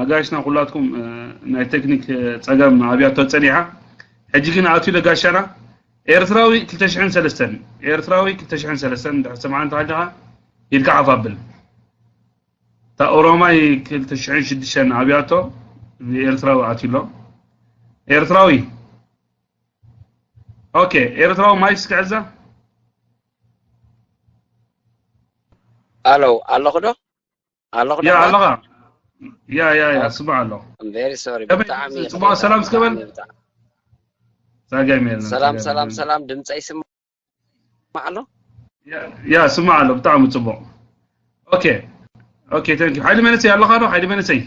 ኣጋይሽና ኩላትኩም፣ እ፣ ናይ ቴክኒክ፣ እ፣ ጸገም ኣብያቶ ጸኒሓ። ሕጂ ግን ኣትዩ ለጋሻና ኤርትራዊ ክልተ ሽሕን ሰለስተን፣ ኤርትራዊ ክልተ ሽሕን ሰለስተን እንድሕር ሰማዕን ተሃሊኻ ኢድካ ሓፍ ኣብል። እታ ኦሮማይ ክልተ ሽሕን ሽዱሽተን ኣብያቶ ኤርትራዊ ኣትዩ ኣሎ። ኤርትራዊ። ኦኬ፣ ኤርትራዊ ማይክ እስኪ ዕዘ። ኣሎ፣ ኣለኹ ዶ? ኣለኹ ዶ? ያ፣ ኣለኻ። ያ፣ ያ፣ ያ፣ ስማዕ ኣሎ። I'm very sorry። ከመይ ብጣዕሚ ጽቡቕ ሰላም እስከ በል። ጸገም የለን፣ ሰላም፣ ጸገም ሰላም፣ የለን። ሰላም። ድምጸይ ይስማዕ ኣሎ? ያ፣ ያ፣ ስማዕ ኣሎ። ብጣዕሚ ጽቡቕ። ኦኬ። ኦኬ፣ thank you። ሓይሊ መንእሰይ ኣለኻ ዶ? ሓይሊ መንእሰይ።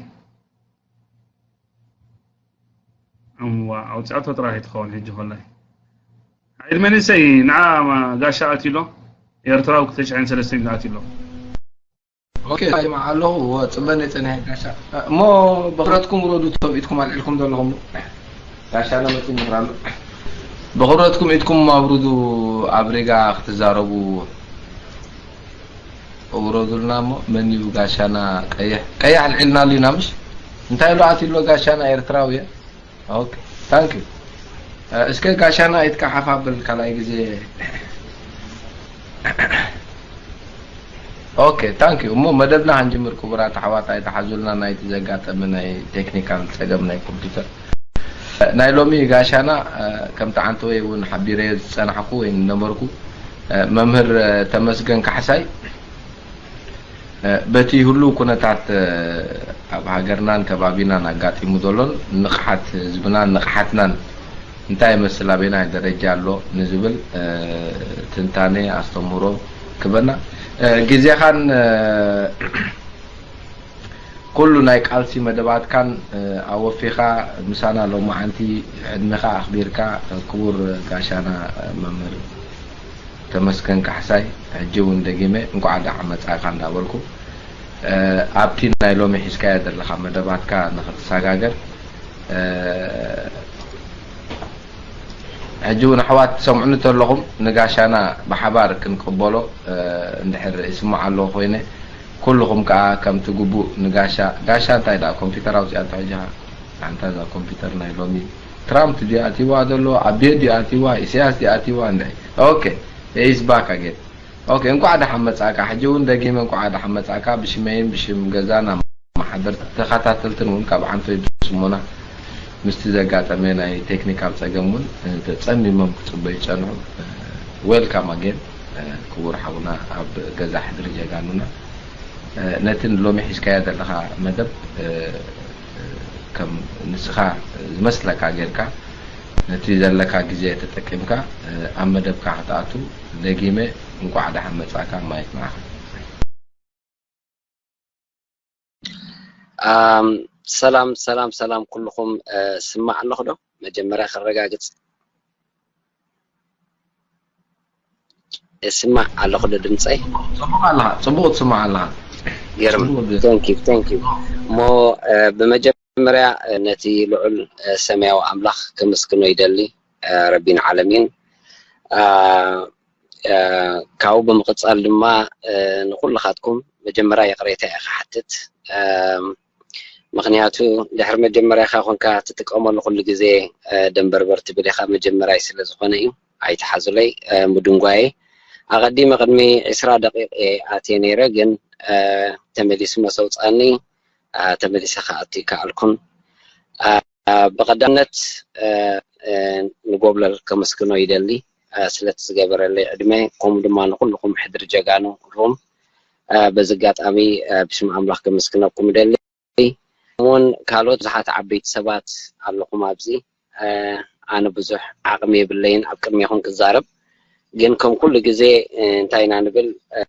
እዋ፣ ኣውጽኣቶ ጥራሕ ኣይትኸውን ሕጂ ኮላይ። ሓይሊ መንእሰይ ንዓ ማ-፣ ጋሻ ኣትዩ ኣሎ። ኤርትራዊ ክልተ ሽሕን ሰለስተን ኣትዩ ኣሎ። ኦኬ፣ ይስማዕ ኣለኹ። እዎ፣ ጽበኒ ጸኒሐ ጋሻ። እሞ ብኽረትኩም ውረዱ፣ እቶም ኢድኩም ኣልዒልኩም ዘለኹም። ጋሻ ነመጽእ ይምህር ኣሎ። ብኽረትኩም ኢድኩም ኣብርዱ፣ ኣብ ሪጋ ክትዛረቡ ውረዱልና። እሞ መን እዩ ጋሻና? ቀይሕ፣ ቀይሕ ኣልዒልናሉ ኢና፣ ምሽ? እንታይ ኣሎ ኣትዩ ኣሎ ጋሻና ኤርትራዊ እየ። ኦኬ፣ thank you። እ፣ እስከ ጋሻና ኢድካ ሓፍ ኣብል ካልኣይ ግዜ። ኦኬ፣ thank you። እሞ መደብና ክንጅምር ክቡራት ኣሕዋት፣ ኣይትሓዙልና ናይቲ ዘጋጠመ ናይ ቴክኒካል ጸገም ናይ ኮምፒውተር። እ፣ ናይ ሎሚ ጋሻና፣ እ፣ ከምቲ ዓንተወይ እውን ሓቢረዮ ዝጸናሕኩ ወይ ነበርኩ፣ እ፣ መምህር፣ እ፣ ተመስገን ካሕሳይ፣ እ፣ በቲ ህሉው ኩነታት፣ እ፣ ኣብ ሃገርናን ከባቢናን ኣጋጢሙ ዘሎን ንቕሓት ህዝብናን ንቕሓትናን እንታይ ይመስል፣ ኣበየናይ ደረጃ ኣሎ ንዝብል፣ እ፣ ትንታነ፣ ኣስተምህሮ ክበና፣ እ፣ ግዜኻን፣ እ፣ ኩሉ ናይ ቃልሲ መደባትካን፣ እ፣ ኣወፊኻ ምሳና ሎማዓንቲ ዕድሜኻ ኣኽቢርካ፣ እ፣ ክቡር ጋሻና፣ እ፣ መምህር ተመስገን ካሕሳይ፣ ሕጂ እውን ደጊመ እንኳዕ ደሓን መጻእካ እንዳበልኩ፣ እ፣ ኣብቲ ናይ ሎሚ ሒዝካዮ ዘለኻ መደባትካ ንኽትሰጋገር፣ እ፣ ሕጂ እውን ኣሕዋት ትሰምዑኒ ተለኹም ንጋሻና ብሓባር ክንቅበሎ፣ እ፣ እንድሕር ይስማዕ ኣለዎ ኮይነ፣ ኩልኹም ከኣ ከምቲ ግቡእ ንጋሻ፣ ጋሻ እንታይ ደኣ ኮምፒተር ኣውጺኣቶ ሕጂ ኸኣ? ኣንታ እዛ ኮምፒተር ናይ ሎሚ ትራምፕ ድዩ ኣትይዋ ዘሎ? ኣቤ ድዩ ኣትይዋ? ኢሳያስ ድዩ ኣትይዋ? እንድዒ። ኦኬ፣ he is back again። ኦኬ፣ እንኳዕ ደሓን መጻእካ። ሕጂ እውን ደጊመ እንኳዕ ደሓን መጻእካ። ብሽመይን ብሽም ገዛን ኣመሓደርቲ ተኸታተልትን እውን ካብ ዓንቶይ ብስሞና ምስቲ ዘጋጠመ ናይ ቴክኒካል ጸገም እውን፣ እ፣ ተጸሚሞም ክጽበዩ ይጸንሑ። እ፣ welcome again፣ እ፣ ክቡር ሓውና ኣብ ገዛ ሕድሪ ጀጋኑና። እ፣ ነቲ ንሎሚ ሒዝካዮ ዘለኻ መደብ፣ እ፣ ከም ንስኻ ዝመስለካ ጌርካ ነቲ ዘለካ ግዜ ተጠቂምካ፣ እ፣ ኣብ መደብካ ክትኣቱ ደጊመ እንቋዕ ደሓን መጻእካ። ማይክ ንዓኻ። ኣም፣ ሰላም፣ ሰላም፣ ሰላም ኩልኹም፣ እ፣ ስማዕ ኣለኹ ዶ? መጀመርያ ከረጋግጽ። እስማዕ ኣለኹ ዶ ድምጸይ? ጽቡቕ ኣለኻ፣ ጽቡቕ ትስማዕ ኣለኻ። ገርም። ጽቡቕ ድ-፣ thank you፣ thank you። እሞ፣ እ፣ ብመጀመርያ፣ እ፣ ነቲ ልዑል፣ እ፣ ሰማያዊ ኣምላኽ ከመስግኖ ይደሊ፣ እ፣ ረቢን ዓለሚን። እ፣ እ፣ ካብኡ ብምቕጻል ድማ፣ እ፣ ንኹልኻትኩም መጀመርያ ይቕሬታ እየ ክሓትት። እ፣ ምኽንያቱ ድሕሪ መጀመርያኻ ኮንካ ትጥቀመሉ ኩሉ ግዜ፣ እ፣ ደንበርበር ትብል ኢኻ፣ መጀመርያይ ስለ ዝኾነ እዩ። ኣይትሓዙለይ፣ እ፣ ምድንጓየይ። ኣቐዲመ ቅድሚ ዕስራ ደቂቕ እየ ኣትየ ነይረ፣ ግን፣ እ፣ ተመሊሱ መስ ኣውጽኣኒ፣ እ፣ ተመሊሰ ክኣቱ ይከኣልኩን። እ፣ ብቐዳምነት፣ እ፣ እ፣ ንጎብለል ከመስግኖ ይደሊ፣ እ፣ ስለቲ ዝገበረለይ ዕድመ፣ ከምኡ ድማ ንኹልኹም ሕድሪ ጀጋኑ ሩም፣ እ፣ በዚ ኣጋጣሚ፣ እ፣ ብሽም ኣምላኽ ከመስግነኩም ይደሊ። እውን ካልኦት ብዙሓት ዓበይቲ ሰባት ኣለኹም ኣብዚ። እ፣ ኣነ ብዙሕ ዓቕሚ የብለይን ኣብ ቅድሜኹም ክዛረብ፣ ግን ከም ኩሉ ግዜ፣ እ፣ እንታይ ኢና ንብል፣ እ፣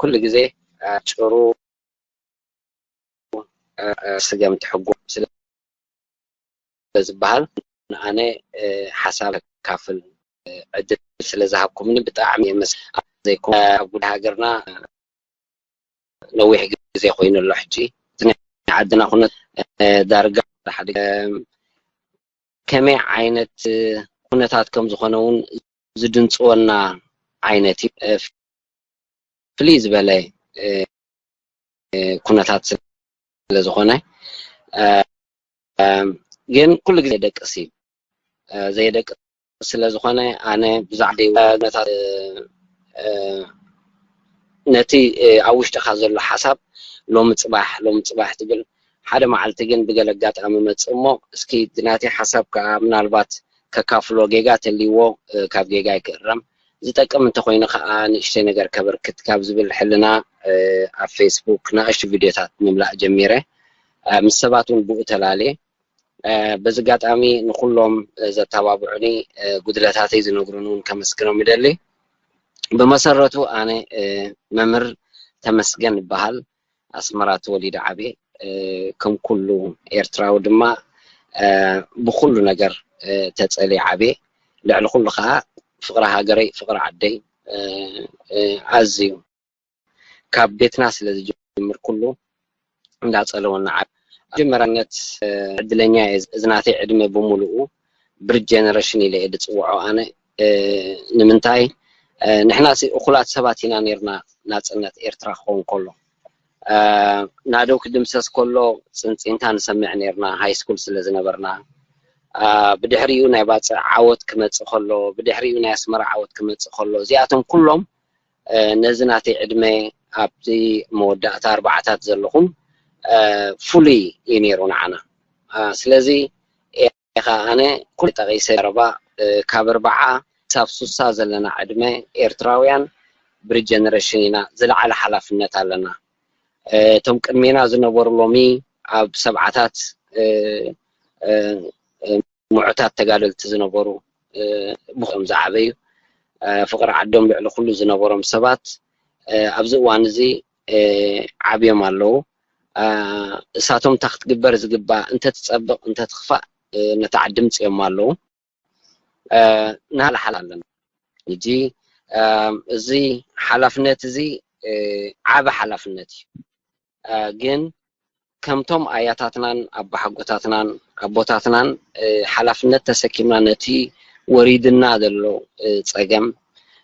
ኩሉ ግዜ፣ እ፣ ጭሩ፣ እ፣ እ፣ ስገም ትሕጎ ስለ ዝበሃል ንኣነ፣ እ፣ ሓሳብ ከካፍል፣ እ፣ ዕድል ስለ ዝሃብኩምኒ ብጣዕሚ የመስግን። ዘይኮነ ኣብ ጉዳይ ሃገርና ነዊሕ ግዜ ኮይኑ ኣሎ። ሕጂ እቲ ናይ ዓድና ኩነት፣ እ፣ ዳርጋ ሓደ፣ እ፣ ከመይ ዓይነት፣ እ፣ ኩነታት ከም ዝኾነ እውን ዝድንፅወና ዓይነት እዩ። እ፣ ፍልይ ዝበለ፣ እ፣ እ፣ ኩነታት ስለ ስለ ዝኾነ፣ እ፣ እ፣ ግን ኩሉ ግዜ የደቅስ እዩ። እ፣ ዘየደቅስ ስለ ዝኾነ፣ ኣነ ብዛዕባ ኩነታት፣ እ፣ እ፣ ነቲ፣ እ፣ ኣብ ውሽጥኻ ዘሎ ሓሳብ ሎሚ ጽባሕ፣ ሎሚ ጽባሕ ትብል፣ ሓደ መዓልቲ ግን ብገለ ኣጋጣሚ መጽእ እሞ፣ እስኪ እቲ ናተይ ሓሳብ ከኣ ምናልባት ከካፍሎ፣ ጌጋ ተልይዎ፣ እ፣ ካብ ጌጋ ይክእረም፣ ዝጠቅም እንተኾይኑ ከኣ ንእሽተይ ነገር ከበርክት ካብ ዝብል ሕልና፣ እ፣ ኣብ ፌስቡክ ንኣሽቱ ቪድዮታት ምምላእ ጀሚረ። እ፣ ምስ ሰባት እውን ብኡ ተላልየ። እ፣ በዚ ኣጋጣሚ ንኹሎም፣ እ፣ ዘተባብዑኒ፣ እ፣ ጉድለታተይ ዝነግሩኒ እውን ከመስግኖም ይደሊ። ብመሰረቱ ኣነ፣ እ፣ መምህር ተመስገን ይበሃል። ኣስመራ ተወሊደ ዓብየ። እ፣ ከም ኩሉ ኤርትራዊ ድማ፣ እ፣ ብኹሉ ነገር፣ እ፣ ተጸልየ ዓብየ። ልዕሊ ኩሉ ከኣ ፍቕሪ ሃገረይ፣ ፍቕሪ ዓደይ፣ እ፣ እ፣ ኣዝዩ ካብ ቤትና ስለ ዝጅምር ኩሉ እንዳጸለወና ዓብ-፣ ኣብ መጀመርያነት፣ እ፣ ዕድለኛ እየ። እዚ ናተይ ዕድመ ብምሉኡ ብሪጅ ጀነሬሽን ኢለ እየ ዝጽውዖ ኣነ። እ፣ ንምንታይ? እ፣ ንሕና ሲ እኹላት ሰባት ኢና ነይርና ናጽነት ኤርትራ ክኸውን ከሎ። እ፣ ናደው ክድምሰስ ከሎ ጽንጽንታ ንሰምዕ ነይርና፣ ሃይ ስኩል ስለ ዝነበርና። እ፣ ብድሕሪኡ ናይ ባጽዕ ዓወት ክመጽእ ከሎ፣ ብድሕሪኡ ናይ ኣስመራ ዓወት ክመጽእ ከሎ፣ እዚኣቶም ኩሎም፣ እ፣ ነዚ ናተይ ዕድመ ኣብቲ መወዳእታ ኣርባዓታት ዘለኹም፣ እ፣ ፍሉይ እዩ ነይሩ ንዓና። እ፣ ስለዚ ኢኻ ኣነ ኩሉ ጠቒሰ ዘረባ፣ እ፣ ካብ ኣርባዓ ክሳብ ሱሳ ዘለና ዕድመ ኤርትራውያን ብሪጅ ጀነሬሽን ኢና፣ ዝለዓለ ሓላፍነት ኣለና። እ፣ እቶም ቅድሜና ዝነበሩ ሎሚ ኣብ ሰብዓታት፣ እ፣ እ፣ እ፣ ምዑታት ተጋደልቲ ዝነበሩ፣ እ፣ ብኹም ዝዓበዩ፣ እ፣ ፍቕሪ ዓዶም ልዕሊ ኩሉ ዝነበሮም ሰባት፣ እ፣ ኣብዚ እዋን እዚ፣ እ፣ ዓብዮም ኣለዉ። እ፣ እሳቶም እታ ክትግበር ዝግባእ እንተትጸብቕ እንተትኽፋእ፣ እ፣ ነታ ዓዲ ምጽኦም ኣለዉ። እ፣ ንሃለሓል ኣለና። ሕጂ፣ እ፣ እዚ ሓላፍነት እዚ፣ እ፣ ዓቢ ሓላፍነት እዩ። እ፣ ግን ከምቶም ኣያታትናን ኣቦሓጎታትናን ኣቦታትናን፣ እ፣ ሓላፍነት ተሰኪምና ነቲ ወሪድና ዘሎ፣ እ፣ ጸገም፣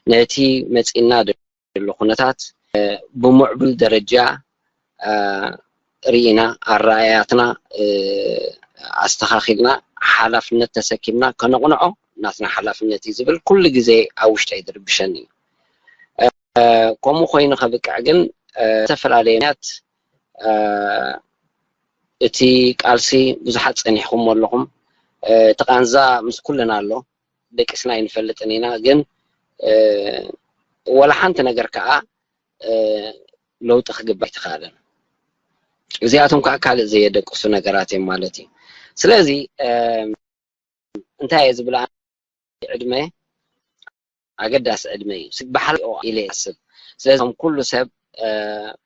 ነቲ መጺእና ዘሎ ኩነታት፣ እ፣ ብምዕቡል ደረጃ፣ እ፣ ርኢና ኣረኣእያትና፣ እ፣ ኣስተኻኺልና ሓላፍነት ተሰኪምና ከነቕንዖ ናትና ሓላፍነት እዩ ዝብል ኩሉ ግዜ ኣብ ውሽጠይ ዝርብሸኒ እዩ። እ፣ ከምኡ ኮይኑ ከብቅዕ ግን፣ እ፣ ዝተፈላለየ ምኽንያት፣ እ፣ እቲ ቃልሲ ብዙሓት ጸኒሕኩሞ ኣለኹም። እ፣ እቲ ቃንዛ ምስ ኩልና ኣሎ፣ ደቂስና ኣይንፈልጥን ኢና። ግን፣ እ፣ ወላ ሓንቲ ነገር ከኣ፣ እ፣ ለውጢ ክግበር ኣይተኻእለን። እዚኣቶም ከኣ ካልእ ዘየደቅሱ ነገራት እዮም ማለት እዩ። ስለዚ፣ እ፣ እንታይ እየ ዝብል፣ ዕድመ ኣገዳሲ ዕድመ እዩ። ስ-፣ ብሓላኦ ኢለ ይሓስብ። ስለዚ፣ ከም ኩሉ ሰብ፣ እ፣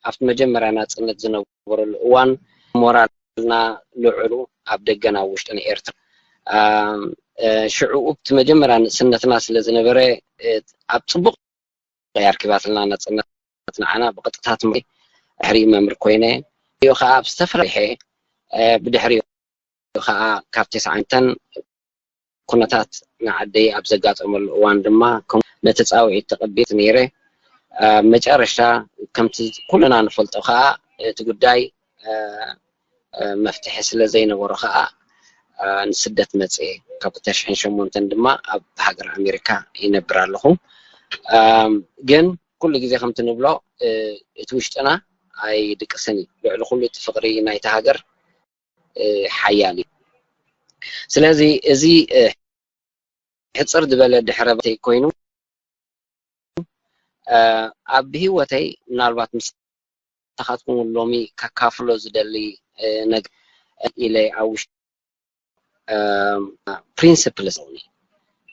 ኣብቲ መጀመርያ ናጽነት ዝነበረሉ እዋን፣ ሞራልና ልዑሉ ኣብ ደገን ኣብ ውሽጥን ኤርትራ። ኣም፣ እ፣ ሽዑ እቲ መጀመርያ ንእስነትና ስለ ዝነበረ፣ እ፣ ኣብ ጽቡቕ እያ ኣርኪባትልና ናጽነት። ንዓና ብቐጥታ ትምህርቲ ድሕሪኡ መምህር ኮይነ፣ ብድሕሪኡ ኸኣ ኣብ ዝተፈላለየ፣ እ፣ ብድሕሪኡ ኸኣ ካብ ተስዓንተን ኩነታት ንዓደይ ኣብ ዘጋጠመሉ እዋን ድማ ከም ነቲ ጻውዒት ተቐቢት ነይረ። ኣብ መጨረሽታ ከምቲ ኩልና ንፈልጦ ኸኣ እቲ ጉዳይ፣ እ፣ እ፣ መፍትሒ ስለ ዘይነበሮ ኸኣ፣ እ፣ ንስደት መጽኤ። ካብ ክልተ ሽሕን ሸሞንተን ድማ ኣብ ሃገር ኣሜሪካ ይነብር ኣለኹ። እም፣ ግን ኩሉ ግዜ ከምቲ ንብሎ፣ እ፣ እቲ ውሽጥና ኣይድቅስን እዩ። ልዕሊ ኩሉ እቲ ፍቕሪ ናይቲ ሃገር፣ እ፣ ሓያል እዩ። ስለዚ እዚ፣ እ፣ ሕጽር ዝበለ ድሕረ ባይተይ ኮይኑ፣ እ፣ ኣብ ህይወተይ ምናልባት ምስ ንስኻትኩም እውን ሎሚ ከካፍሎ ዝደሊ፣ እ፣ ነገር ኢለ ኣብ ውሽጢ፣ እ፣ ፕሪንስፕልስ እውን፣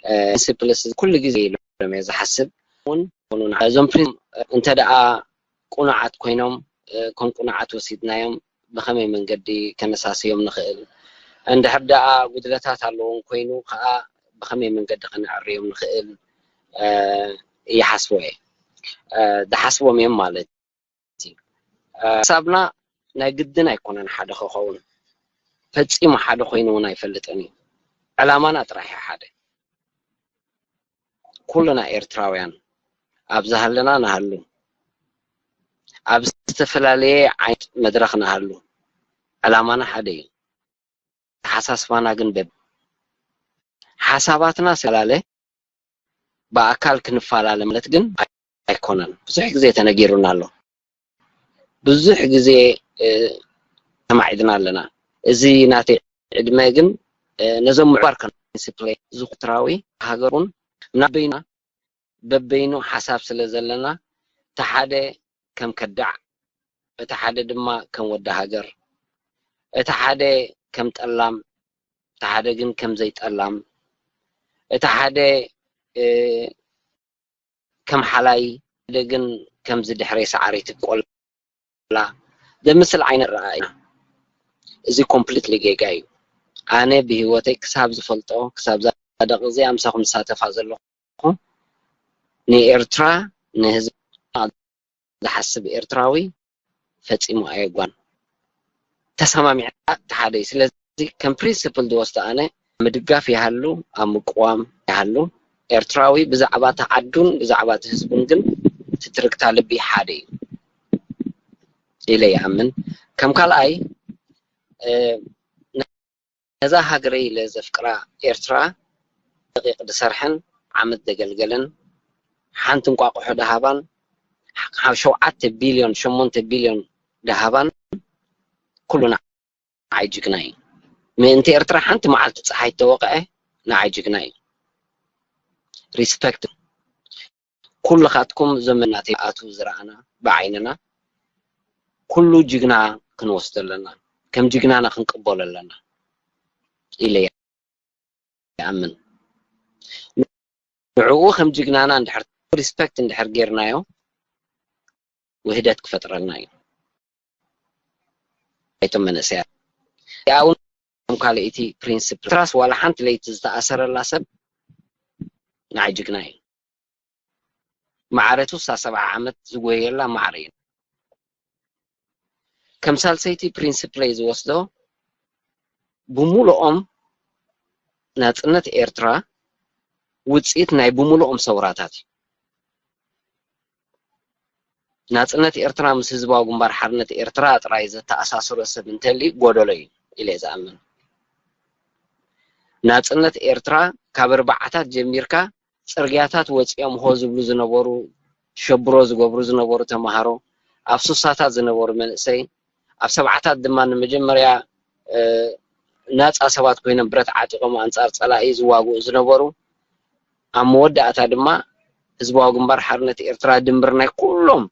እ፣ ፕሪንስፕልስ ኩሉ ግዜ ኢሎም እየ ዝሓስብ። እውን እዞም ፕሪን-፣ እንተ ደኣ ቁኑዓት ኮይኖም፣ እ፣ ከም ቁኑዓት ወሲድናዮም ብኸመይ መንገዲ ከነሳስዮም ንኽእል? እንድሕር ደኣ ጉድለታት ኣለዎም ኮይኑ ከኣ ብኸመይ መንገዲ ከነዕርዮም ንኽእል? እ፣ ይሓስቦ እየ። እ፣ ዝሓስቦም እዮም ማለት እዩ። እ፣ ሓሳብና ናይ ግድን ኣይኮነን ሓደ ክኸውን። ፈጺሙ ሓደ ኮይኑ እውን ኣይፈልጥን እዩ። ዕላማና ጥራሕ እዩ ሓደ። ኩልና ኤርትራውያን ኣብ ዝሃለና ንሃሉ፣ ኣብ ዝተፈላለየ ዓይነት መድረኽ ንሃሉ፣ ዕላማና ሓደ እዩ። ተሓሳስባና ግን በብ ሓሳባትና ስላለ ብኣካል ክንፈላለ ማለት ግን ኣይኮነን። ብዙሕ ግዜ ተነጊሩና ኣሎ። ብዙሕ ግዜ ተማዒድና ኣለና። እዚ ናተይ ዕድመ ግን ነዞም ምዕባር ከንስፕለ ዝኩትራዊ ሃገሩን ናበይና በበይኑ ሓሳብ ስለ ዘለና፣ እቲ ሓደ ከም ከዳዕ፣ እቲ ሓደ ድማ ከም ወዲ ሃገር፣ እቲ ሓደ ከም ጠላም፣ እቲ ሓደ ግን ከም ዘይጠላም፣ እቲ ሓደ ከም ሓላይ፣ ሓደ ግን ከምዚ ድሕረይ ሳዕሪ ትቆላ ዘምስል ዓይነት ረኣይ። እዚ ኮምፕሊትሊ ጌጋ እዩ። ኣነ ብህይወተይ ክሳብ ዝፈልጦ፣ ክሳብ ዛደቕ እዚኣ ምሳኹም ዝሳተፋ ዘለኹ ንኤርትራ ንህዝቢ ዝሓስብ ኤርትራዊ ፈጺሙ ኣየጓን። ተሰማሚዕና ተሓደ እዩ። ስለዚ ከም ፕሪንስፕል ዝወስዶ ኣነ ምድጋፍ ይሃሉ ኣብ ምቅዋም ይሃሉ ኤርትራዊ ብዛዕባ እቲ ዓዱን ብዛዕባ እቲ ህዝቡን ግን ትትርክታ ልቢ ሓደ እዩ ኢለ ይኣምን። ከም ካልኣይ ነዛ ሃገረይ ኢለ ዘፍቅራ ኤርትራ ደቂቕ ዝሰርሐን ዓመት ዘገልገለን ሓንቲ እንቋቑሖ ደሃባን ሸውዓተ ቢልዮን ሸሞንተ ቢልዮን ደሃባን ኩሉ ንዓይ ጅግና እዩ። ምእንቲ ኤርትራ ሓንቲ መዓልቲ ፀሓይ ተወቕዐ ንዓይ ጅግና እዩ። ሪስፐክት ኩልኻትኩም ዘመናት ኣቱ ዝረኣና ብዓይንና ኩሉ ጅግና ክንወስዶ ኣለና፣ ከም ጅግናና ክንቅበሎ ኣለና ኢለ ይኣምን። ንዕኡ ከም ጅግናና እንድሕር ሪስፐክት እንድሕር ጌርናዮ ውህደት ክፈጥረልና እዩ። ኣይቶም መንእሰያት ያውን ከም ካልእ እቲ ፕሪንስፕል ትራስ ዋላ ሓንቲ ለይቲ ዝተኣሰረላ ሰብ ንዓይ ጅግና እዩ። ማዕረቱ እሳ ሰብዓ ዓመት ዝጎየላ ማዕረ እዩ። ከም ሳልሰይቲ ፕሪንስፕለይ ዝወስዶ ብሙሉኦም ናጽነት ኤርትራ ውጽኢት ናይ ብሙሉኦም ሰውራታት እዩ። ናጽነት ኤርትራ ምስ ህዝባዊ ግንባር ሓርነት ኤርትራ ጥራይ ዘተኣሳስሮ ሰብ እንተልዩ ጎደሎ እዩ ኢለ እየ ዝኣምን። ናጽነት ኤርትራ ካብ ኣርባዓታት ጀሚርካ ጽርግያታት ወጺኦም ሆ ዝብሉ ዝነበሩ፣ ሸብሮ ዝገብሩ ዝነበሩ ተማሃሮ፣ ኣብ ሱሳታት ዝነበሩ መንእሰይ፣ ኣብ ሰብዓታት ድማ ንመጀመርያ ናጻ ሰባት ኮይኖም ብረት ዓጢቖም ኣንጻር ጸላኢ ዝዋግኡ ዝነበሩ፣ ኣብ መወዳእታ ድማ ህዝባዊ ግንባር ሓርነት ኤርትራ ድምር ናይ ኩሎም